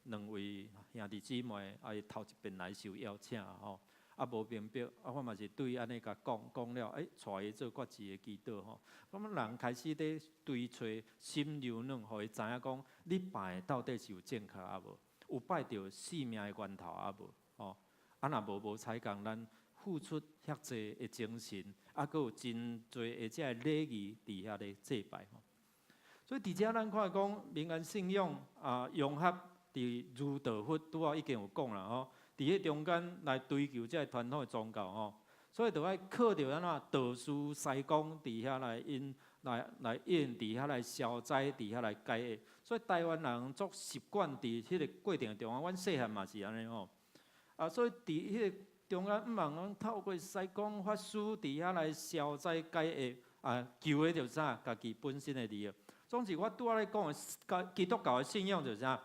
兩位兄弟姊妹，啊伊頭一遍來受邀請吼，啊無明白，啊我嘛是對按呢共講講了，欸，帶伊做決志的祈禱吼。咁人開始咧追揣心柔軟，予伊知影講，你拜的到底是有正確抑無？有拜著生命的源頭抑無？吼，啊若無無彩工，咱付出遐濟的精神，啊，閣有真濟的這个禮儀佇遐咧祭拜吼。所以佇遮咱看講民間信仰啊，融合佇儒道佛拄仔已經有講啦吼。佇彼中間來追求這个傳統的宗教吼，所以著愛靠著按怎道士師公佇遐來引來來引，佇遐來消災，佇遐來解厄。所以台灣人足習慣佇彼個過程中啊，阮細漢嘛是按呢吼。啊，所以佇彼個中間，向望講透過師公法師佇遐來消災解厄，啊，求的就是啥？家己本身的利益。總之，我拄仔咧講的，基督教的信仰就是啥？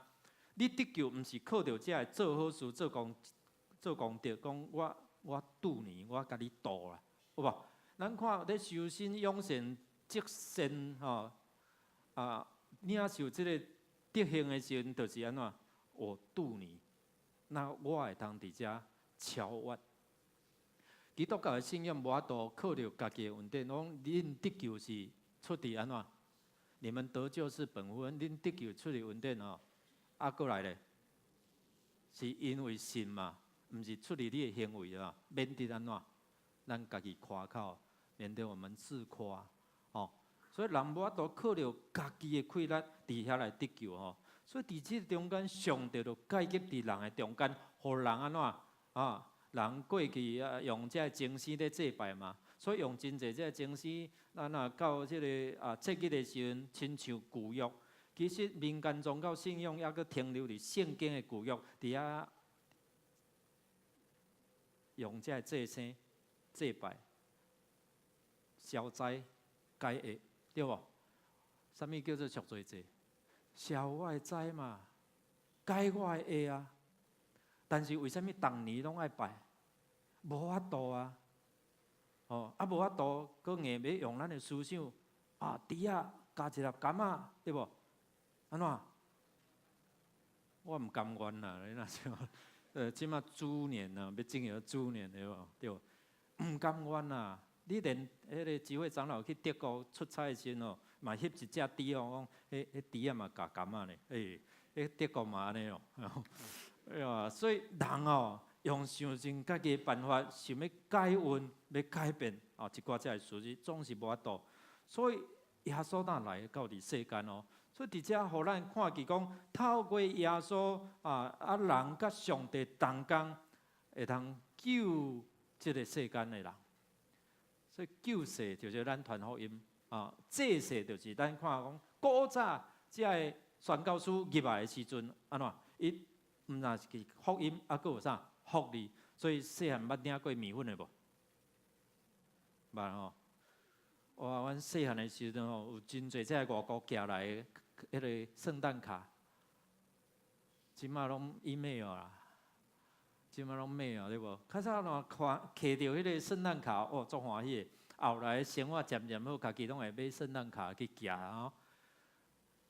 你得救毋是靠著這个做好事、做功做功德，講我我度你，我共你度啦，有無？咱看咧修身養性積善吼，啊，領受這个德行的時陣，就是按怎？我度你，那我會通佇遮超越。基督教的信仰無法度靠著家己的恩典，講恁得救是出佇按怎？你們得救是本乎恩，恁得救出佇恩典吼。啊，閣來咧，是因為信嘛，毋是出佇你的行為啊，免得按怎？咱家己誇口，免得我們自誇，吼。所以人無法度靠著家己的氣力佇遐來得救吼。所以佇這個中間，上帝就介入佇人的中間，予人按怎？啊，人過去啊用這个祭司咧祭拜嘛，所以用真濟這个祭司，咱若到這个啊節日的時陣，親像舊約。其實民間宗教信仰猶閣停留佇聖經的舊約，佇遐用這个祭牲、祭拜、消災、解厄，對無？啥物叫做贖罪祭？消我的災嘛，解我的厄啊！但是為啥物逐年攏愛拜？無法度啊！哦，啊無法度，閣硬欲用咱的思想啊，豬仔加一粒柑仔，對無？按怎？我毋甘願啦，你若想，這馬豬年啊，欲進入豬年對無？對無？毋甘願啦！你連彼个智慧長老去德國出差的時陣哦，嘛翕一隻豬哦，講彼彼豬仔嘛咬柑仔呢，欸，彼德國嘛按呢哦，哎呀，所以人哦，用想盡家己的辦法，想欲改運，欲改變哦，一寡這个事實總是無法度。所以耶穌若來到佇世間哦，所以佇遮予咱看見講，透過耶穌啊啊人佮上帝同工，會通救這个世間的人。所以救世就是咱傳福音啊，濟世就是咱看講古早這个宣教師入來的時陣，按怎？伊毋但是福音，啊，閣有啥福利？所以細漢捌領過麵粉的無？捌吼。哇！阮細漢的時陣吼，有真濟這个外國寄來的彼个聖誕卡，這馬攏 email 啦。這馬攏買啊，對無？較早若看揢著彼个聖誕卡，哦，足歡喜的。後來生活漸漸好，家己攏會買聖誕卡去寄吼。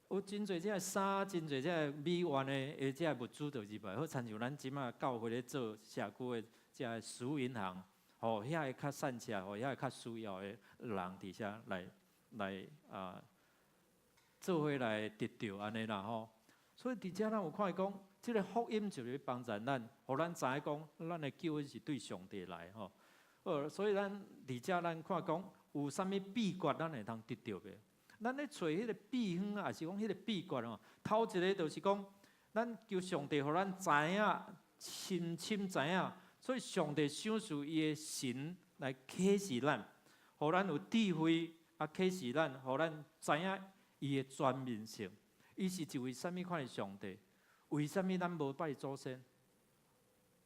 有真濟這个衫，真濟這个美元的，這个物資就入來，好親像咱這馬教會咧做社區的這个食物銀行，予遐個較散赤，予遐個較需要的人佇遮來來啊，做伙來得著按呢啦吼。所以佇遮咱有看見講，這个福音就是幫助咱，予咱知影講，咱的救恩是對上帝來吼。所以咱佇遮咱看講有啥物秘訣，咱會通得著袂？咱咧揣彼个秘方，抑是講彼个秘訣吼？頭一个就是講，咱求上帝予咱知影，深深知影，所以上帝賞賜伊的神來啟示咱，予咱有智慧，啊啟示咱，予咱知影伊的全面性。伊是一位啥物款的上帝？為啥物咱無拜祖先？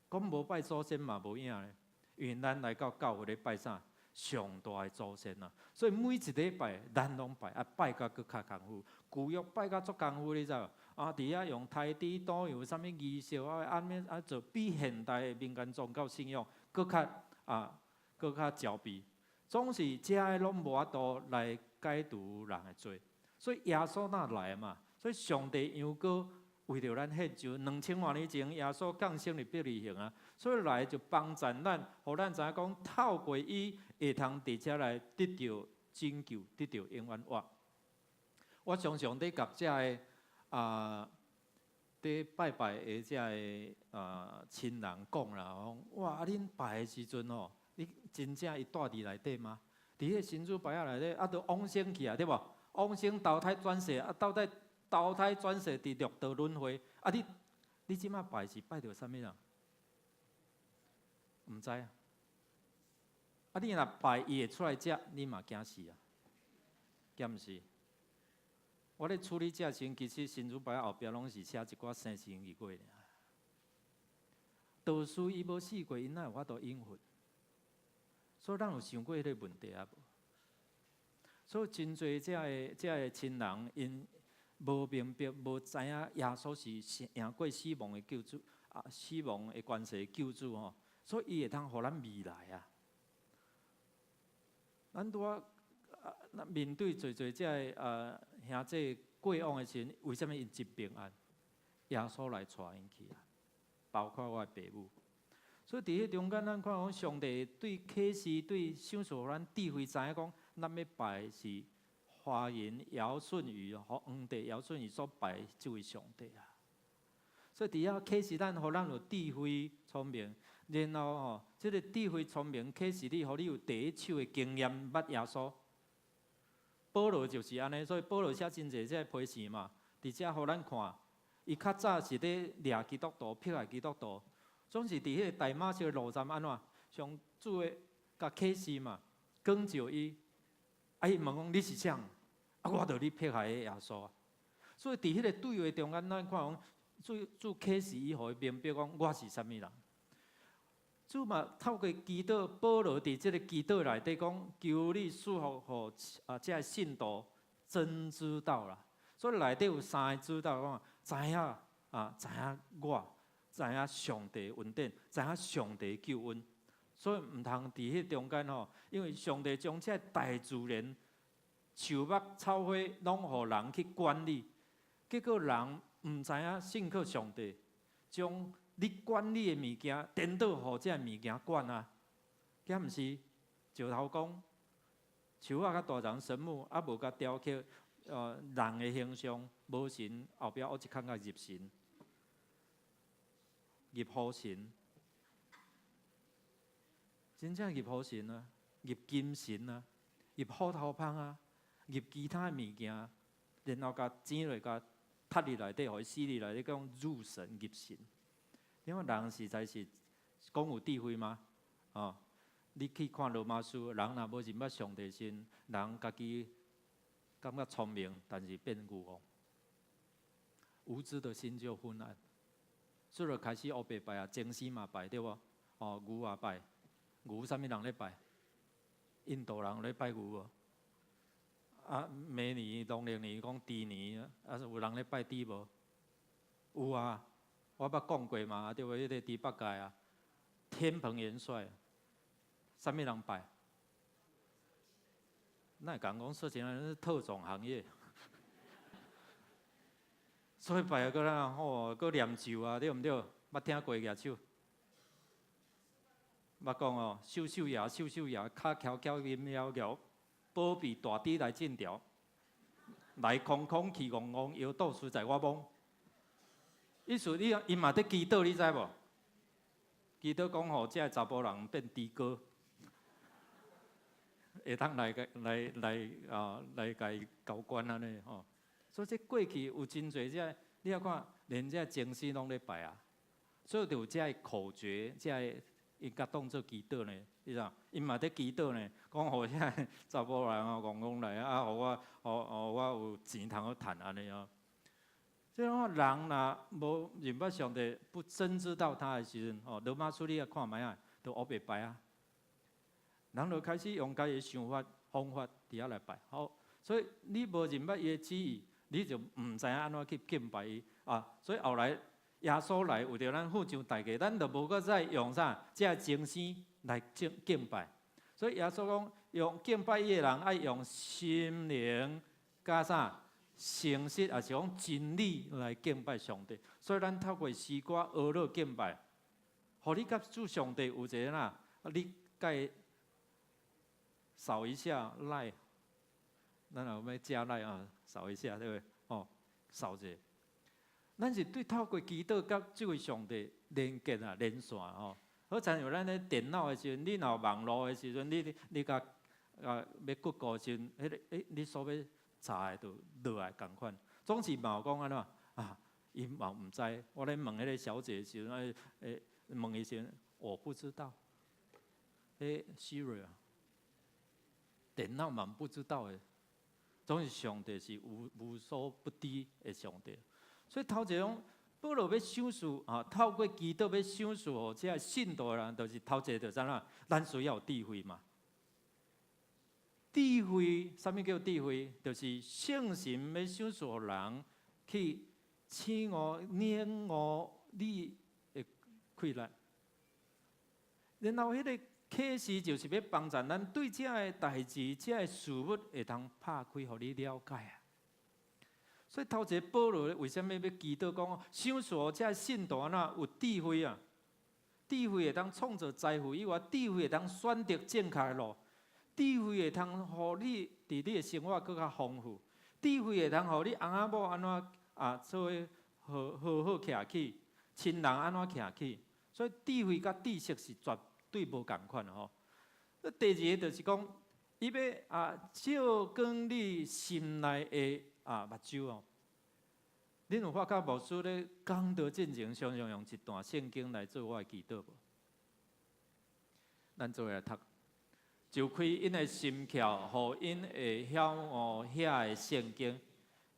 講無拜祖先嘛無影咧，因為咱來到教會咧拜啥？上大的祖先啊！所以每一禮拜咱攏拜，啊拜甲閣較功夫。舊約拜甲足功夫，你知無？啊，佇遐用刣豬屠羊啥物儀式啊，按呢啊做，比現代的民間宗教信仰閣較啊，閣較焦慮。總是這个攏無法度來解除人的罪。所以耶穌若來嘛，所以上帝羊羔為著咱獻上2000外年前，耶穌降生佇伯利恆啊，所以來就幫助咱，予咱知影講透過伊會通佇遮來得著拯救，得著永遠活。我常常佇共遮个啊，佇拜拜的遮个啊親人講啦，講哇，啊恁拜的時陣吼，你真正伊蹛佇內底嗎？佇彼个神主牌仔內底，啊，都往生去啊，對無？往生投胎轉世，啊，到底投胎轉世佇六道輪迴，啊你你這馬拜是拜著啥物人？毋知啊。啊，你若拜伊會出來食，你嘛驚死啊？敢毋是？我咧處理這時，其實神主牌後壁攏是寫一寡生時日月爾。道士伊無死過，伊哪有法度應允？所以咱有想過彼个問題啊無？所以真濟這个這个親人，𪜶無明白、無知影耶穌是贏過死亡的救主啊，死亡的權勢的救主吼，所以伊會通予咱未來啊。咱拄仔啊，面對濟濟這个啊兄弟過往的時陣，為啥物𪜶真平安？耶穌來帶𪜶去啊，包括我的爸母。所以佇彼中間，咱看講上帝對啟示、對賞賜予咱智慧，知影講咱欲拜是華人堯舜禹、黃帝堯舜禹所拜這位上帝啊。所以佇遐啟示咱，予咱有智慧聰明，然後吼，這个智慧聰明啟示你，予你有第一手的經驗，捌耶穌。保羅就是按呢，所以保羅寫真濟這个批信嘛，佇遮予咱看，伊較早是咧掠基督徒、迫害基督徒，總是佇彼个大馬色路站按怎，上主的共啟示嘛，光照伊，啊伊問講你是啥？啊我著你迫害的耶穌啊。所以佇彼个對話中間，咱看講主主啟示伊，予伊明白講我是啥物人。主嘛透過祈禱，保羅佇這个祈禱內底講，求你賜福予啊，這个信徒真知道啦。所以內底有三个知道，講知影啊，知影我，知影上帝恩典，知影上帝救恩。所以毋通佇彼中間吼，因為上帝將這大自然樹木草花攏予人去管理，結果人毋知影信靠上帝，將你管理的物件顛倒予這个物件管啊，敢毋是？石頭公樹仔較大叢神木，啊無共雕刻人的形象，無神後壁烏一空共入神，入虎神，真正入虎神啊，入金神啊，入虎頭蜂啊，入其他的物件，然後共剪落，共踢入內底，予伊死入內底，講入神入神。因為人實在是講有智慧嗎？哦，你去看羅馬書，人若無認捌上帝時，人家己感覺聰明，但是變愚戇。無知的心就昏暗，所以就開始烏白拜啊，僵屍嘛拜對無？哦，牛也拜，牛啥物人咧拜？印度人咧拜牛無？啊，明年農曆年講豬年，啊，有人咧拜豬無？有啊，我捌講過嘛，對無？彼個豬八戒啊，天蓬元帥，啥物人拜？那會講講色情是特種行業，所以拜閣啦吼，閣念咒啊，對毋對？捌聽過舉手？捌講哦，秀秀牙，秀秀牙，跤翹翹，音搖搖，保庇大豬來進條，來空空去戇戇，搖肚實在我摸。意思你𪜶嘛佇祈禱，你知無？祈禱講予這个查埔人變豬哥，會當來個來來啊來共伊交關按呢吼。所以這過去有真濟這，你仔看，連這祭司攏咧拜啊，所以就有這个口訣，這个𪜶共當做祈禱呢，你知影？𪜶嘛佇祈禱呢，講予這个查埔人哦，戇戇來啊，予我，予予我有錢通好趁按呢哦。這種人若無認捌上帝，不真知道他的時陣，吼，羅馬書你來看覓仔，就烏白拜啊。人就開始用家己的想法方法佇遐來拜，好，所以你無認捌伊的旨意，你就毋知影按怎去敬拜伊啊。所以後來耶穌來為著咱付上代價，咱就無閣再用啥這個精神來敬敬拜。所以耶穌講，用敬拜伊的人愛用心靈佮啥誠實，抑是講真理來敬拜上帝。所以咱透過詩歌呵咾敬拜，予你佮主上帝有一个哪，你共伊掃一下 LINE，咱若欲加 LINE 啊，掃一下對袂？哦，掃者。咱是對透過祈禱佮這位上帝連結啊，連線吼。好親像咱咧電腦的時陣，你若有網路的時陣，你你共啊欲 Google 的時陣，彼个欸，你所欲查的就落來仝款。總是嘛有講按怎啊？伊嘛毋知。我咧問彼个小姐的時陣，欸欸問伊時陣，我不知道。彼 Siri 啊，電腦嘛不知道的。總是上帝是無無所不知的上帝。所以頭一個保羅欲賞賜啊，透過祈禱欲賞賜予這个信徒的人，就是頭一个就是按怎？咱需要有智慧嘛。智慧，啥物叫智慧？就是聖神欲賞賜予人去醒悟、領悟你的氣力。然後彼个啟示就是欲幫助咱對這个代誌、這个事物會通拍開，予你了解啊。所以頭一个保羅為啥物欲祈禱講，賞賜這个信徒按怎有智慧啊？智慧會當創造財富以外，智慧會當選擇正確的路，智慧會通予你佇你的生活閣較豐富，智慧會通予你翁仔某按怎啊做伙好好好徛起，親人按怎徛起。所以智慧佮知識是絕對無仝款的吼。第二个就是講，伊欲啊照光你心內的啊目睭哦。恁有發覺牧師咧講道進前，常常用一段聖經來做我的祈禱無？咱做伙來讀，就開𪜶的心竅，予𪜶會曉悟遐的聖經。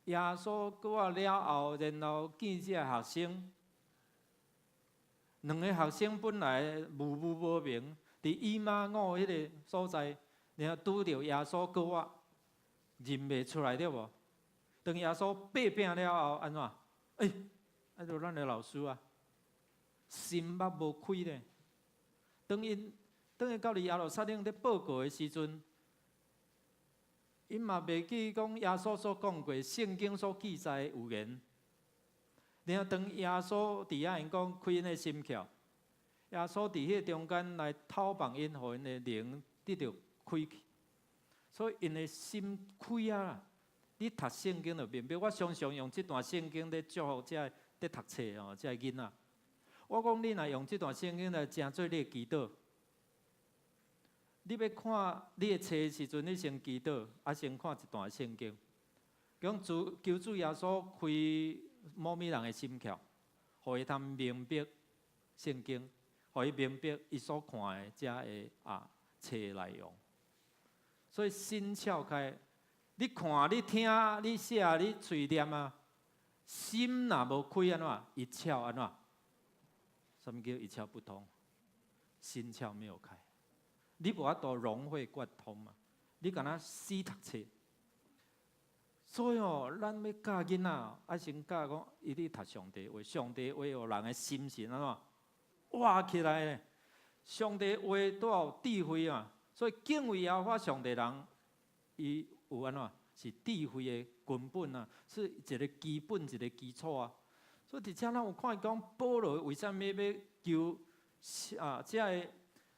耶穌過啊了後，然後見這个學生，兩个學生本來無無無明，佇以馬忤彼个所在，然後拄著耶穌過啊，認袂出來對無？當耶穌擘餅了後，按怎？欸，啊，就咱的老師啊，心目無開咧。當𪜶當伊到佇耶路撒冷咧報告的時陣，𪜶嘛袂記講耶穌所講過聖經所記載的預言。然後當耶穌佇遐𪜶講開𪜶的心竅，耶穌佇彼個中間來透放𪜶，予𪜶的靈得著開去，所以𪜶的心開啊！你讀聖經就明白。我常常用這段聖經咧祝福這个佇讀冊哦，這个囡仔。我講你若用這段聖經來成做你的祈禱，你欲看你的冊的時陣，你先祈禱，啊先看一段聖經。講主求主耶穌開某物人的心竅，予伊通明白聖經，予伊明白伊所看的這个啊冊內容。所以心竅開，你看、你聽、你寫、你喙念啊，心若無開按怎？一竅按怎？啥物叫一竅不通？心竅沒有開，你無法度融會貫通嘛？你敢若死讀冊。所以哦，咱欲教囡仔，愛先教講，伊咧讀上帝話，上帝話予人的心是按怎？活起來咧。上帝話都有智慧啊，所以敬畏耶和華上帝人，伊有按怎？是智慧的根本啊，是一个基本，一個基礎啊。所以佇遮咱有看講，保羅為啥物欲求啊？這个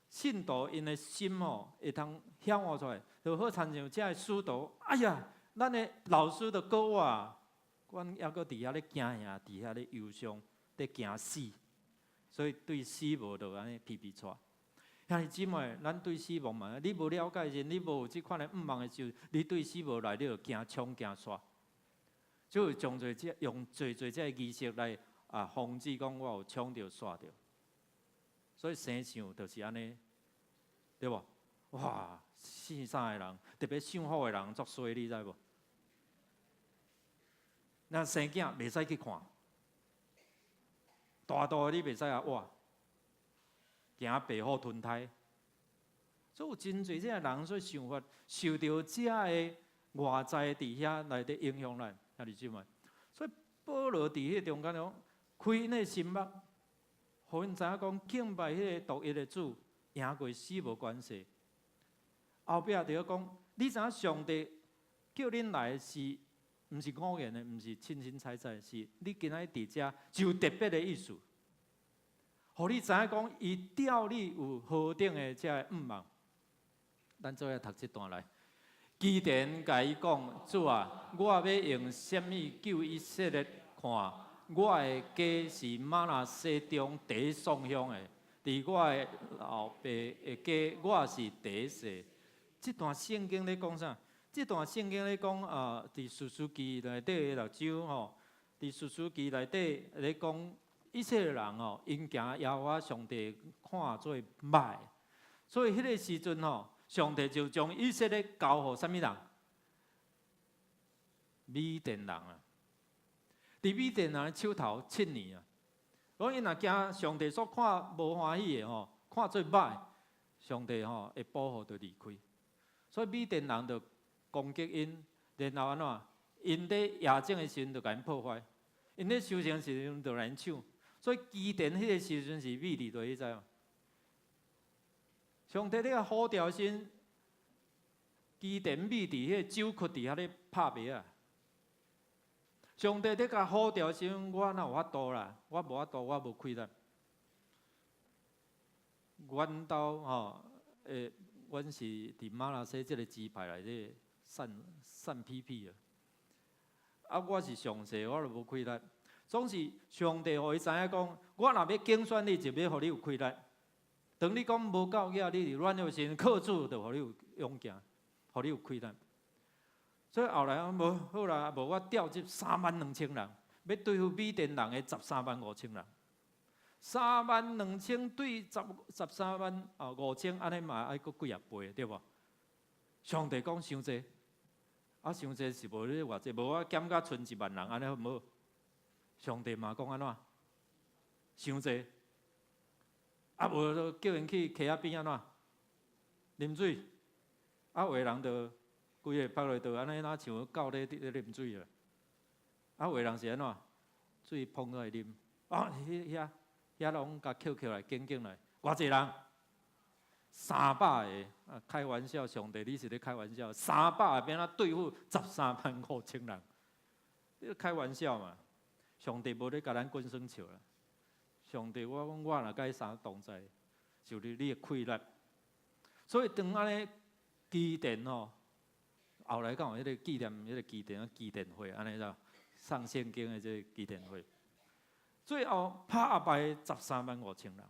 信徒𪜶的心吼，會通顯化出來，就好親像這个使徒，哎呀，咱的老師就顧我，阮猶閣佇遐咧驚嚇，佇遐咧憂傷，咧驚死，所以對死無就按呢皮皮掣。兄弟姊妹，咱對死亡嘛，你無了解時，你無有這款的向望的時候，你對死亡來，你就驚衝驚煞。就會將濟這用濟濟這个儀式來啊，防止講我有衝著煞著。所以生相就是按呢，對無？哇，生三个人，特別姓虎的人足衰，你知無？那生囝袂使去看，大肚的你袂使共倚，驚白虎吞胎。所以有真濟這个人所想法，受著這个外在佇遐來咧影響咱，兄弟姊妹。所以保羅佇彼個中間講，開𪜶的心目，予𪜶知影講敬拜彼个獨一的主，贏過死無關係。後壁就講，你知影上帝叫恁來是毋是偶然的，毋是凊凊彩彩，是你今仔日佇遮就有特別的意思，予你知影講，伊調你有何等的這个向望。咱做伙讀這段來。基甸共伊講：主啊，我欲用啥物救以色列？看，我的家是瑪拿西中第一送鄉的，佇我的老爸的家，我是第一細。這段聖經咧講啥？這段聖經咧講啊，佇士師記內底六章吼，佇士師記內底咧講以色列人吼，𪜶行耶和華上帝看做䆀，所以彼个時陣吼，上帝就將以色列交予啥物人？米甸人啊！佇米甸人的手頭七年啊！講𪜶若行上帝所看無歡喜的吼，看做䆀，上帝吼會保護就離開。所以米甸人就攻擊𪜶，然後按怎？𪜶佇夜種的時陣就共𪜶破壞，𪜶咧收成時陣就來𪜶搶。所以基甸彼个時陣是米佇佗，你知無？上帝咧呼召時，基甸覕佇彼个酒窟佇遐咧拍麥仔。上帝咧共呼召時，我哪有法度啦？我無法度，我無氣力。阮兜吼，阮是佇瑪拿西這个支派內底散散屁屁啊。啊，我是上細，我就無氣力。總是上帝予伊知影講，我若欲揀選你，就欲予你有氣力。當你講無夠額，你佇軟弱時，靠主就予你有勇健，予你有氣力。所以後來無好啦，無我調集3萬2千人，欲對付米甸人的13萬5千人。3萬2千對十三萬啊五千，按呢嘛愛閣幾仔倍，對無？上帝講傷濟，啊傷濟是無咧偌濟，無我減甲賰1萬人，按呢好毋好？上帝嘛講按怎？傷濟，啊無就叫𪜶去溪仔邊按怎？啉水，啊有的人就規个腹內就按呢，若像狗咧啉水啊。啊有的人是按怎？水捧來啉，啊彼遐遐攏共抾起來，揀揀來，偌濟人？300個，啊開玩笑，上帝你是咧開玩笑？300個欲按怎對付13萬5千人？你咧開玩笑嘛？上帝無咧共咱滾耍笑啦。上帝，我講我若佮你相同在，就是你的氣力。所以當按呢基甸吼，後來敢有彼個紀念彼個基甸基甸會，按呢就上聖經的這个基甸會，最後拍敗十三萬五千人。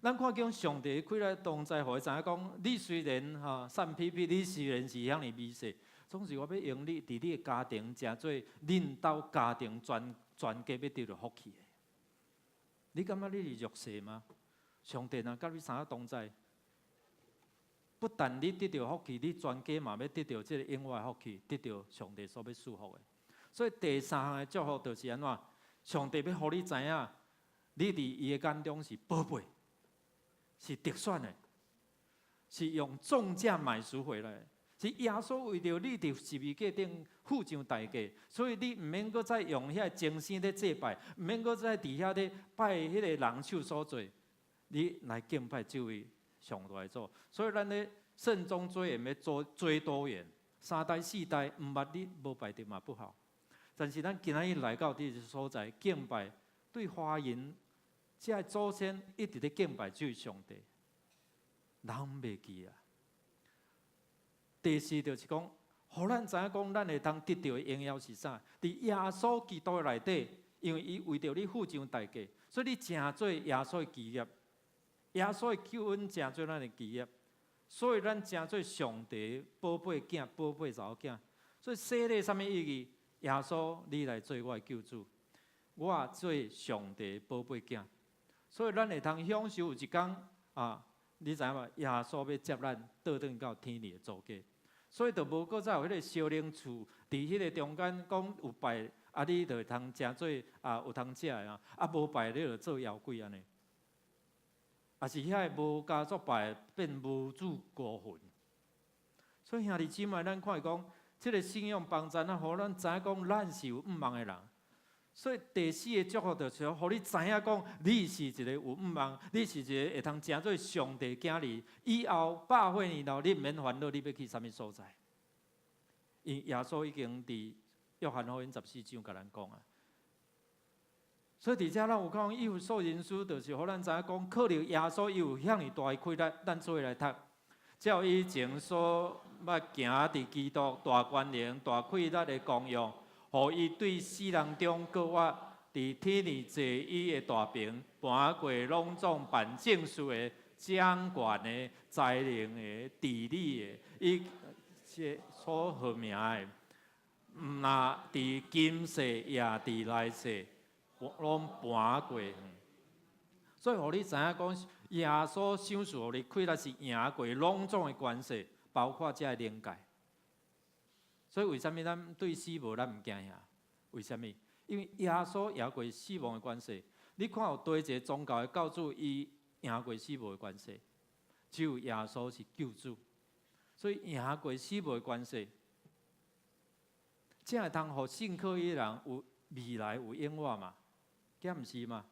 咱看見上帝氣力同在，予伊知影講，你雖然吼散屁屁，你雖然是遐爾微細，總是我欲用你佇你的家庭，成做恁兜家庭全全家欲得著福氣的。你感覺你是弱勢嗎？上帝若佮你相同在，不但你得著福氣，你全家嘛欲得著這個永遠的福氣，得著上帝所欲賜福的。所以第三項的祝福就是按怎？上帝欲予你知影，你佇伊的眼中是寶貝，是特選的，是用重價買贖回來的。是耶穌為著你佇十字架頂付上代價，所以你毋免閣再用遐個精神咧祭拜，毋免閣再佇遐咧拜彼个人手所做。你來敬拜這位上大的主。所以咱咧慎終追遠欲做追多遠，三代四代毋捌你無拜著嘛不好。但是咱今仔日來到這個所在敬拜，對華人這个祖先一直咧敬拜這位上帝，人袂記啊。第四就是講，予咱知影講，咱會當得著的榮耀是啥？佇耶穌基督內底，因為伊為著你付上代價，所以你成做耶穌的基業，耶穌的救恩成做咱的基業，所以咱成做上帝寶貝囝、寶貝查某囝。所以洗禮啥物意義？耶穌，你來做我的救主，我做上帝寶貝囝，所以咱會通享受有一工啊！你知影無？耶穌欲接咱倒轉到天裡的祖家，所以就無閣再有彼個相連厝佇彼個中間講有拜啊，你就會通成做啊有通食的啊，啊無拜你就做妖鬼按呢。抑是遐个無家族拜變無主孤魂。所以兄弟姊妹，咱看講，這個信仰幫助咱，予咱知影講咱是有向望的人。所以第四个祝福就是予你知影講，你是一个有向望，你是一个會通成做上帝囝兒。以後百歲年後，你毋免煩惱，你欲去啥物所在？因為耶穌已經佇約翰福音14章共咱講啊。所以佇遮咱有講，以弗所人書就是予咱知影講，靠著耶穌伊有遐爾大的氣力，咱做伙來讀。照以前所捌行佇基督大權能、大氣力的功用，予伊對死人中復活，佇天裡坐伊的大爿，盤過攏總辦政事的、掌權的、才能的、治理的，一切所號名的，毋若佇今世也佇來世，攏盤過。所以，予你知影講，耶穌賞賜予你，氣力是贏過攏總的權勢，包括這个靈界。所以，為啥物咱對死亡咱毋驚嚇？為啥物？因為耶穌贏過死亡的權勢。你看有佗一个宗教的教主，伊贏過死亡的權勢，只有耶穌是救主，所以贏過死亡的權勢，才會通予信靠伊的人有未來有永活嘛？敢毋是嘛？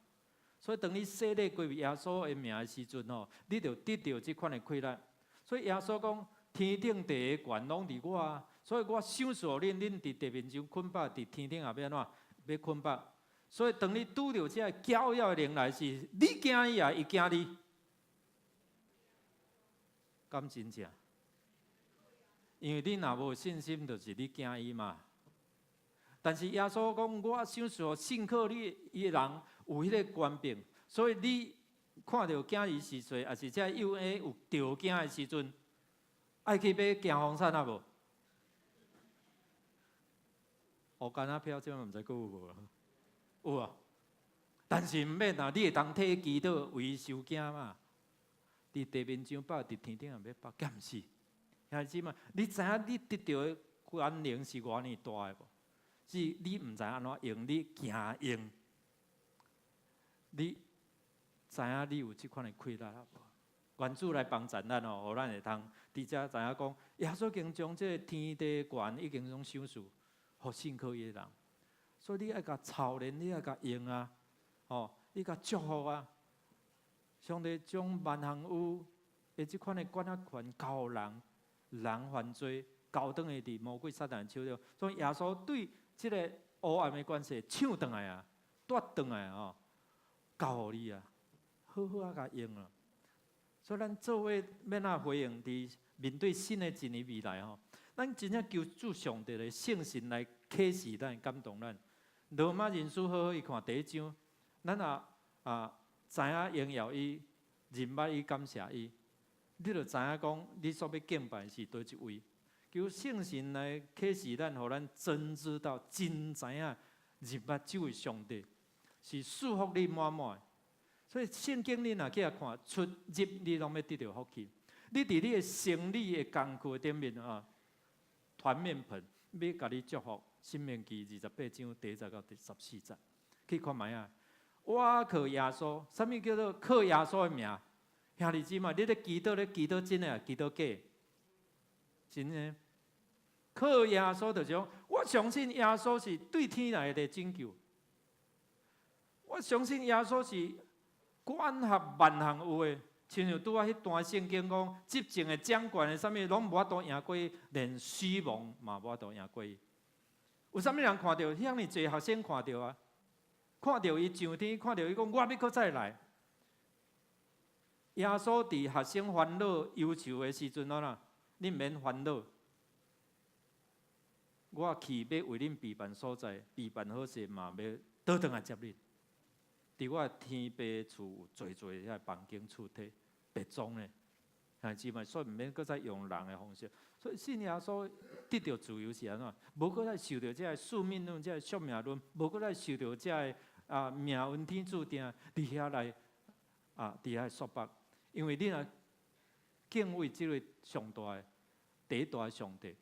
所以當你洗禮歸入耶穌的名的時陣吼，你就得著這款的氣力。所以耶穌講：天頂地的權攏佇我啊，所以我賞賜予恁，恁佇地面上捆綁，佇天頂也欲按怎？欲捆綁。所以當你拄著這个攪擾的靈來時，你驚伊啊，伊驚你？敢真正？因為你若無信心，就是你驚伊嘛。但是耶穌講，我賞賜予信靠你的人有彼个權柄，所以你看著囝兒時歲，抑是這幼嬰有著驚的時陣，愛去買驚風散啊無？烏干仔票這擺毋知閣有無啊？有啊，但是毋免啊，你會當替祈禱為伊收驚嘛？佇地面上綁，佇天頂也欲綁，敢毋是？兄弟姊妹，你知影你得著的權能是偌爾大的無？是你毋知按怎用，你驚用。你知影你有這款的氣力啊無？願主來幫助咱哦，予咱會通佇遮知影講，耶穌已經將這个天地權已經攏賞賜，予信靠伊的人。所以你愛共操練，你愛共用啊，吼，你共祝福啊。上帝將萬項有的這款的管轄權交予人，人犯罪交轉去佇魔鬼撒旦手中。所以耶穌對這个黑暗的權勢搶轉來啊，奪轉來吼，交予你啊，好好啊共用啊。所以咱做伙欲按怎回應佇面對新的一年未來吼，咱真正求主上帝的聖神來啟示咱、感動咱。羅馬人書好好去看第一章，咱若啊知影榮耀伊、認捌伊、感謝伊，你就知影講你所欲敬拜是佗一位。求聖神來啟示咱，予咱真知道、真知影認捌這位上帝是賜福你滿滿的。所以聖經你若去遐看，出入你攏欲得著福氣。你佇你的生理的工具頂面啊，團麵盆欲共你祝福。申命記28章第一節到第14節，去看覓啊？我靠耶穌，啥物叫做靠耶穌的名？兄弟姊妹，你咧祈禱咧祈禱真的抑祈禱假？真的。靠耶穌就是講，我相信耶穌是對天來的拯救。我相信耶穌是管轄萬項有的，親像拄仔彼段聖經講，執政的、掌權的，啥物攏無法度贏過伊，連死亡嘛無法度贏過伊。有啥物人看著？遐爾濟學生看著啊，看著伊上天，看著伊講，我欲閣再來。耶穌佇學生煩惱憂愁的時陣，啊，恁免煩惱，我去欲為恁備辦所在，備辦好勢嘛，欲倒轉來接恁。佇我天父厝有濟濟遐房間厝體，別裝的，兄弟姊妹，所以毋免閣再用人的方式。所以信耶穌得著自由是按怎？無閣再受著這个宿命論、這个宿命論，無閣再受著這个命運天注定，佇遐來佇遐束縛。因為你若敬畏這个上大的、第一大的上帝，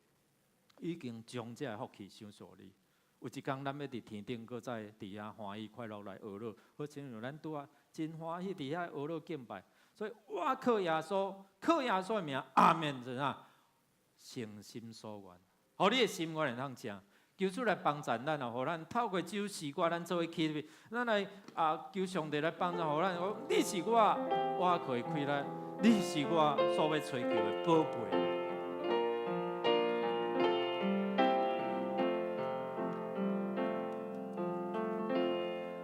已經將這个福氣賞賜你。有一工，咱欲佇天頂，閣再佇遐歡喜快樂來學樂，好親像咱拄仔真歡喜佇遐學樂敬拜。所以我靠耶穌，靠耶穌的名，阿們，怎啊？誠心所願，予你的心願會當成。求主來幫助咱啊，予咱透過這首詩歌，咱做伙起，咱來求上帝來幫助，予咱講，你是我倚靠的氣力，你是我所欲揣求的寶貝。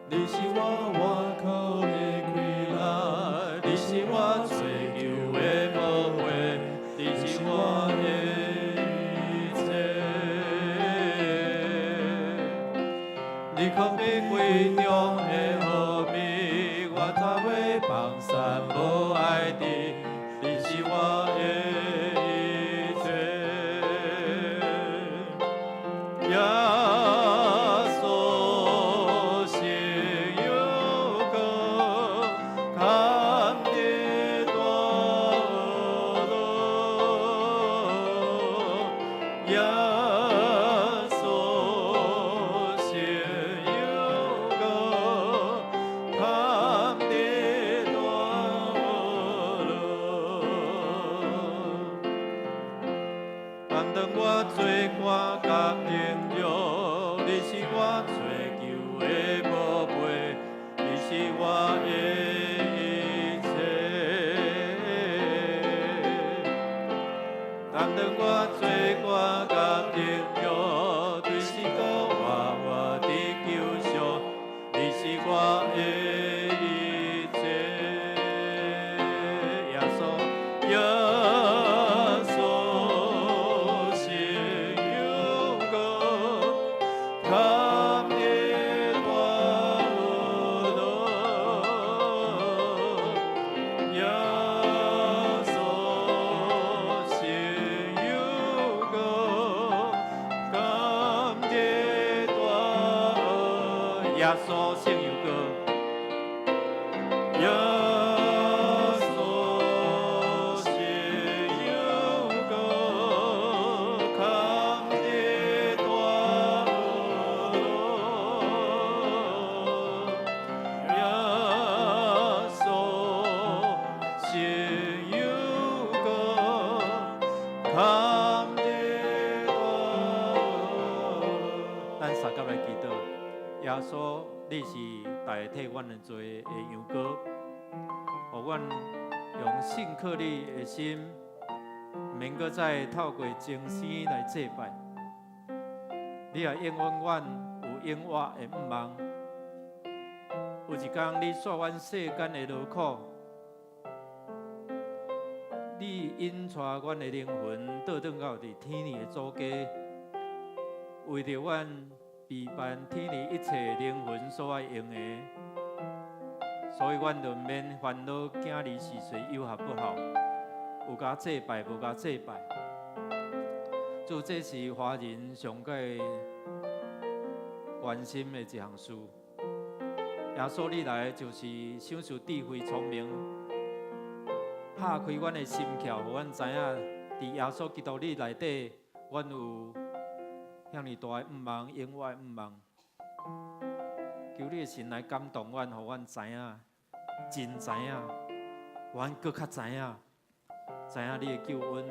你是我倚靠的氣力，你是我揣求的寶貝，你是我的一切。你可比貴重的好蜜，我怎會放散無愛滴？你是我的一切。耶穌聖油膏，坎的大樂。耶穌聖油膏，坎的大樂。擔當我罪過佮榮辱，你是我揣求的寶貝，你是我的一切。擔當我罪過佮榮辱，對是閣活活的救贖，你是我的一切。耶穌，耶穌聖油膏，坎的大樂。耶穌聖油膏，坎的大樂。耶穌聖油膏，耶穌聖油膏，坎的大樂。耶穌聖油膏，坎的大樂。咱相佮來祈禱。耶穌，你是代替阮的罪的羊羔，予阮用信靠你的心，毋免閣再透過前生來祭拜。你也應允阮有永活的向望。有一工你煞阮世間的勞苦，你引帶阮的靈魂倒轉到佇天父的祖家，為著阮備辦天父一切靈魂所愛用的，所以阮就毋免煩惱囝兒是誰有合不好，有共祭拜無共祭拜。主，這是華人上蓋關心的一項事。耶穌你來就是賞賜智慧聰明，拍開阮的心竅，予阮知影佇耶穌基督你內底，阮有遐爾大的向望，永活的向望。求你的神來感動阮，予阮知影，真知影，阮閣較知影，知影你的救恩。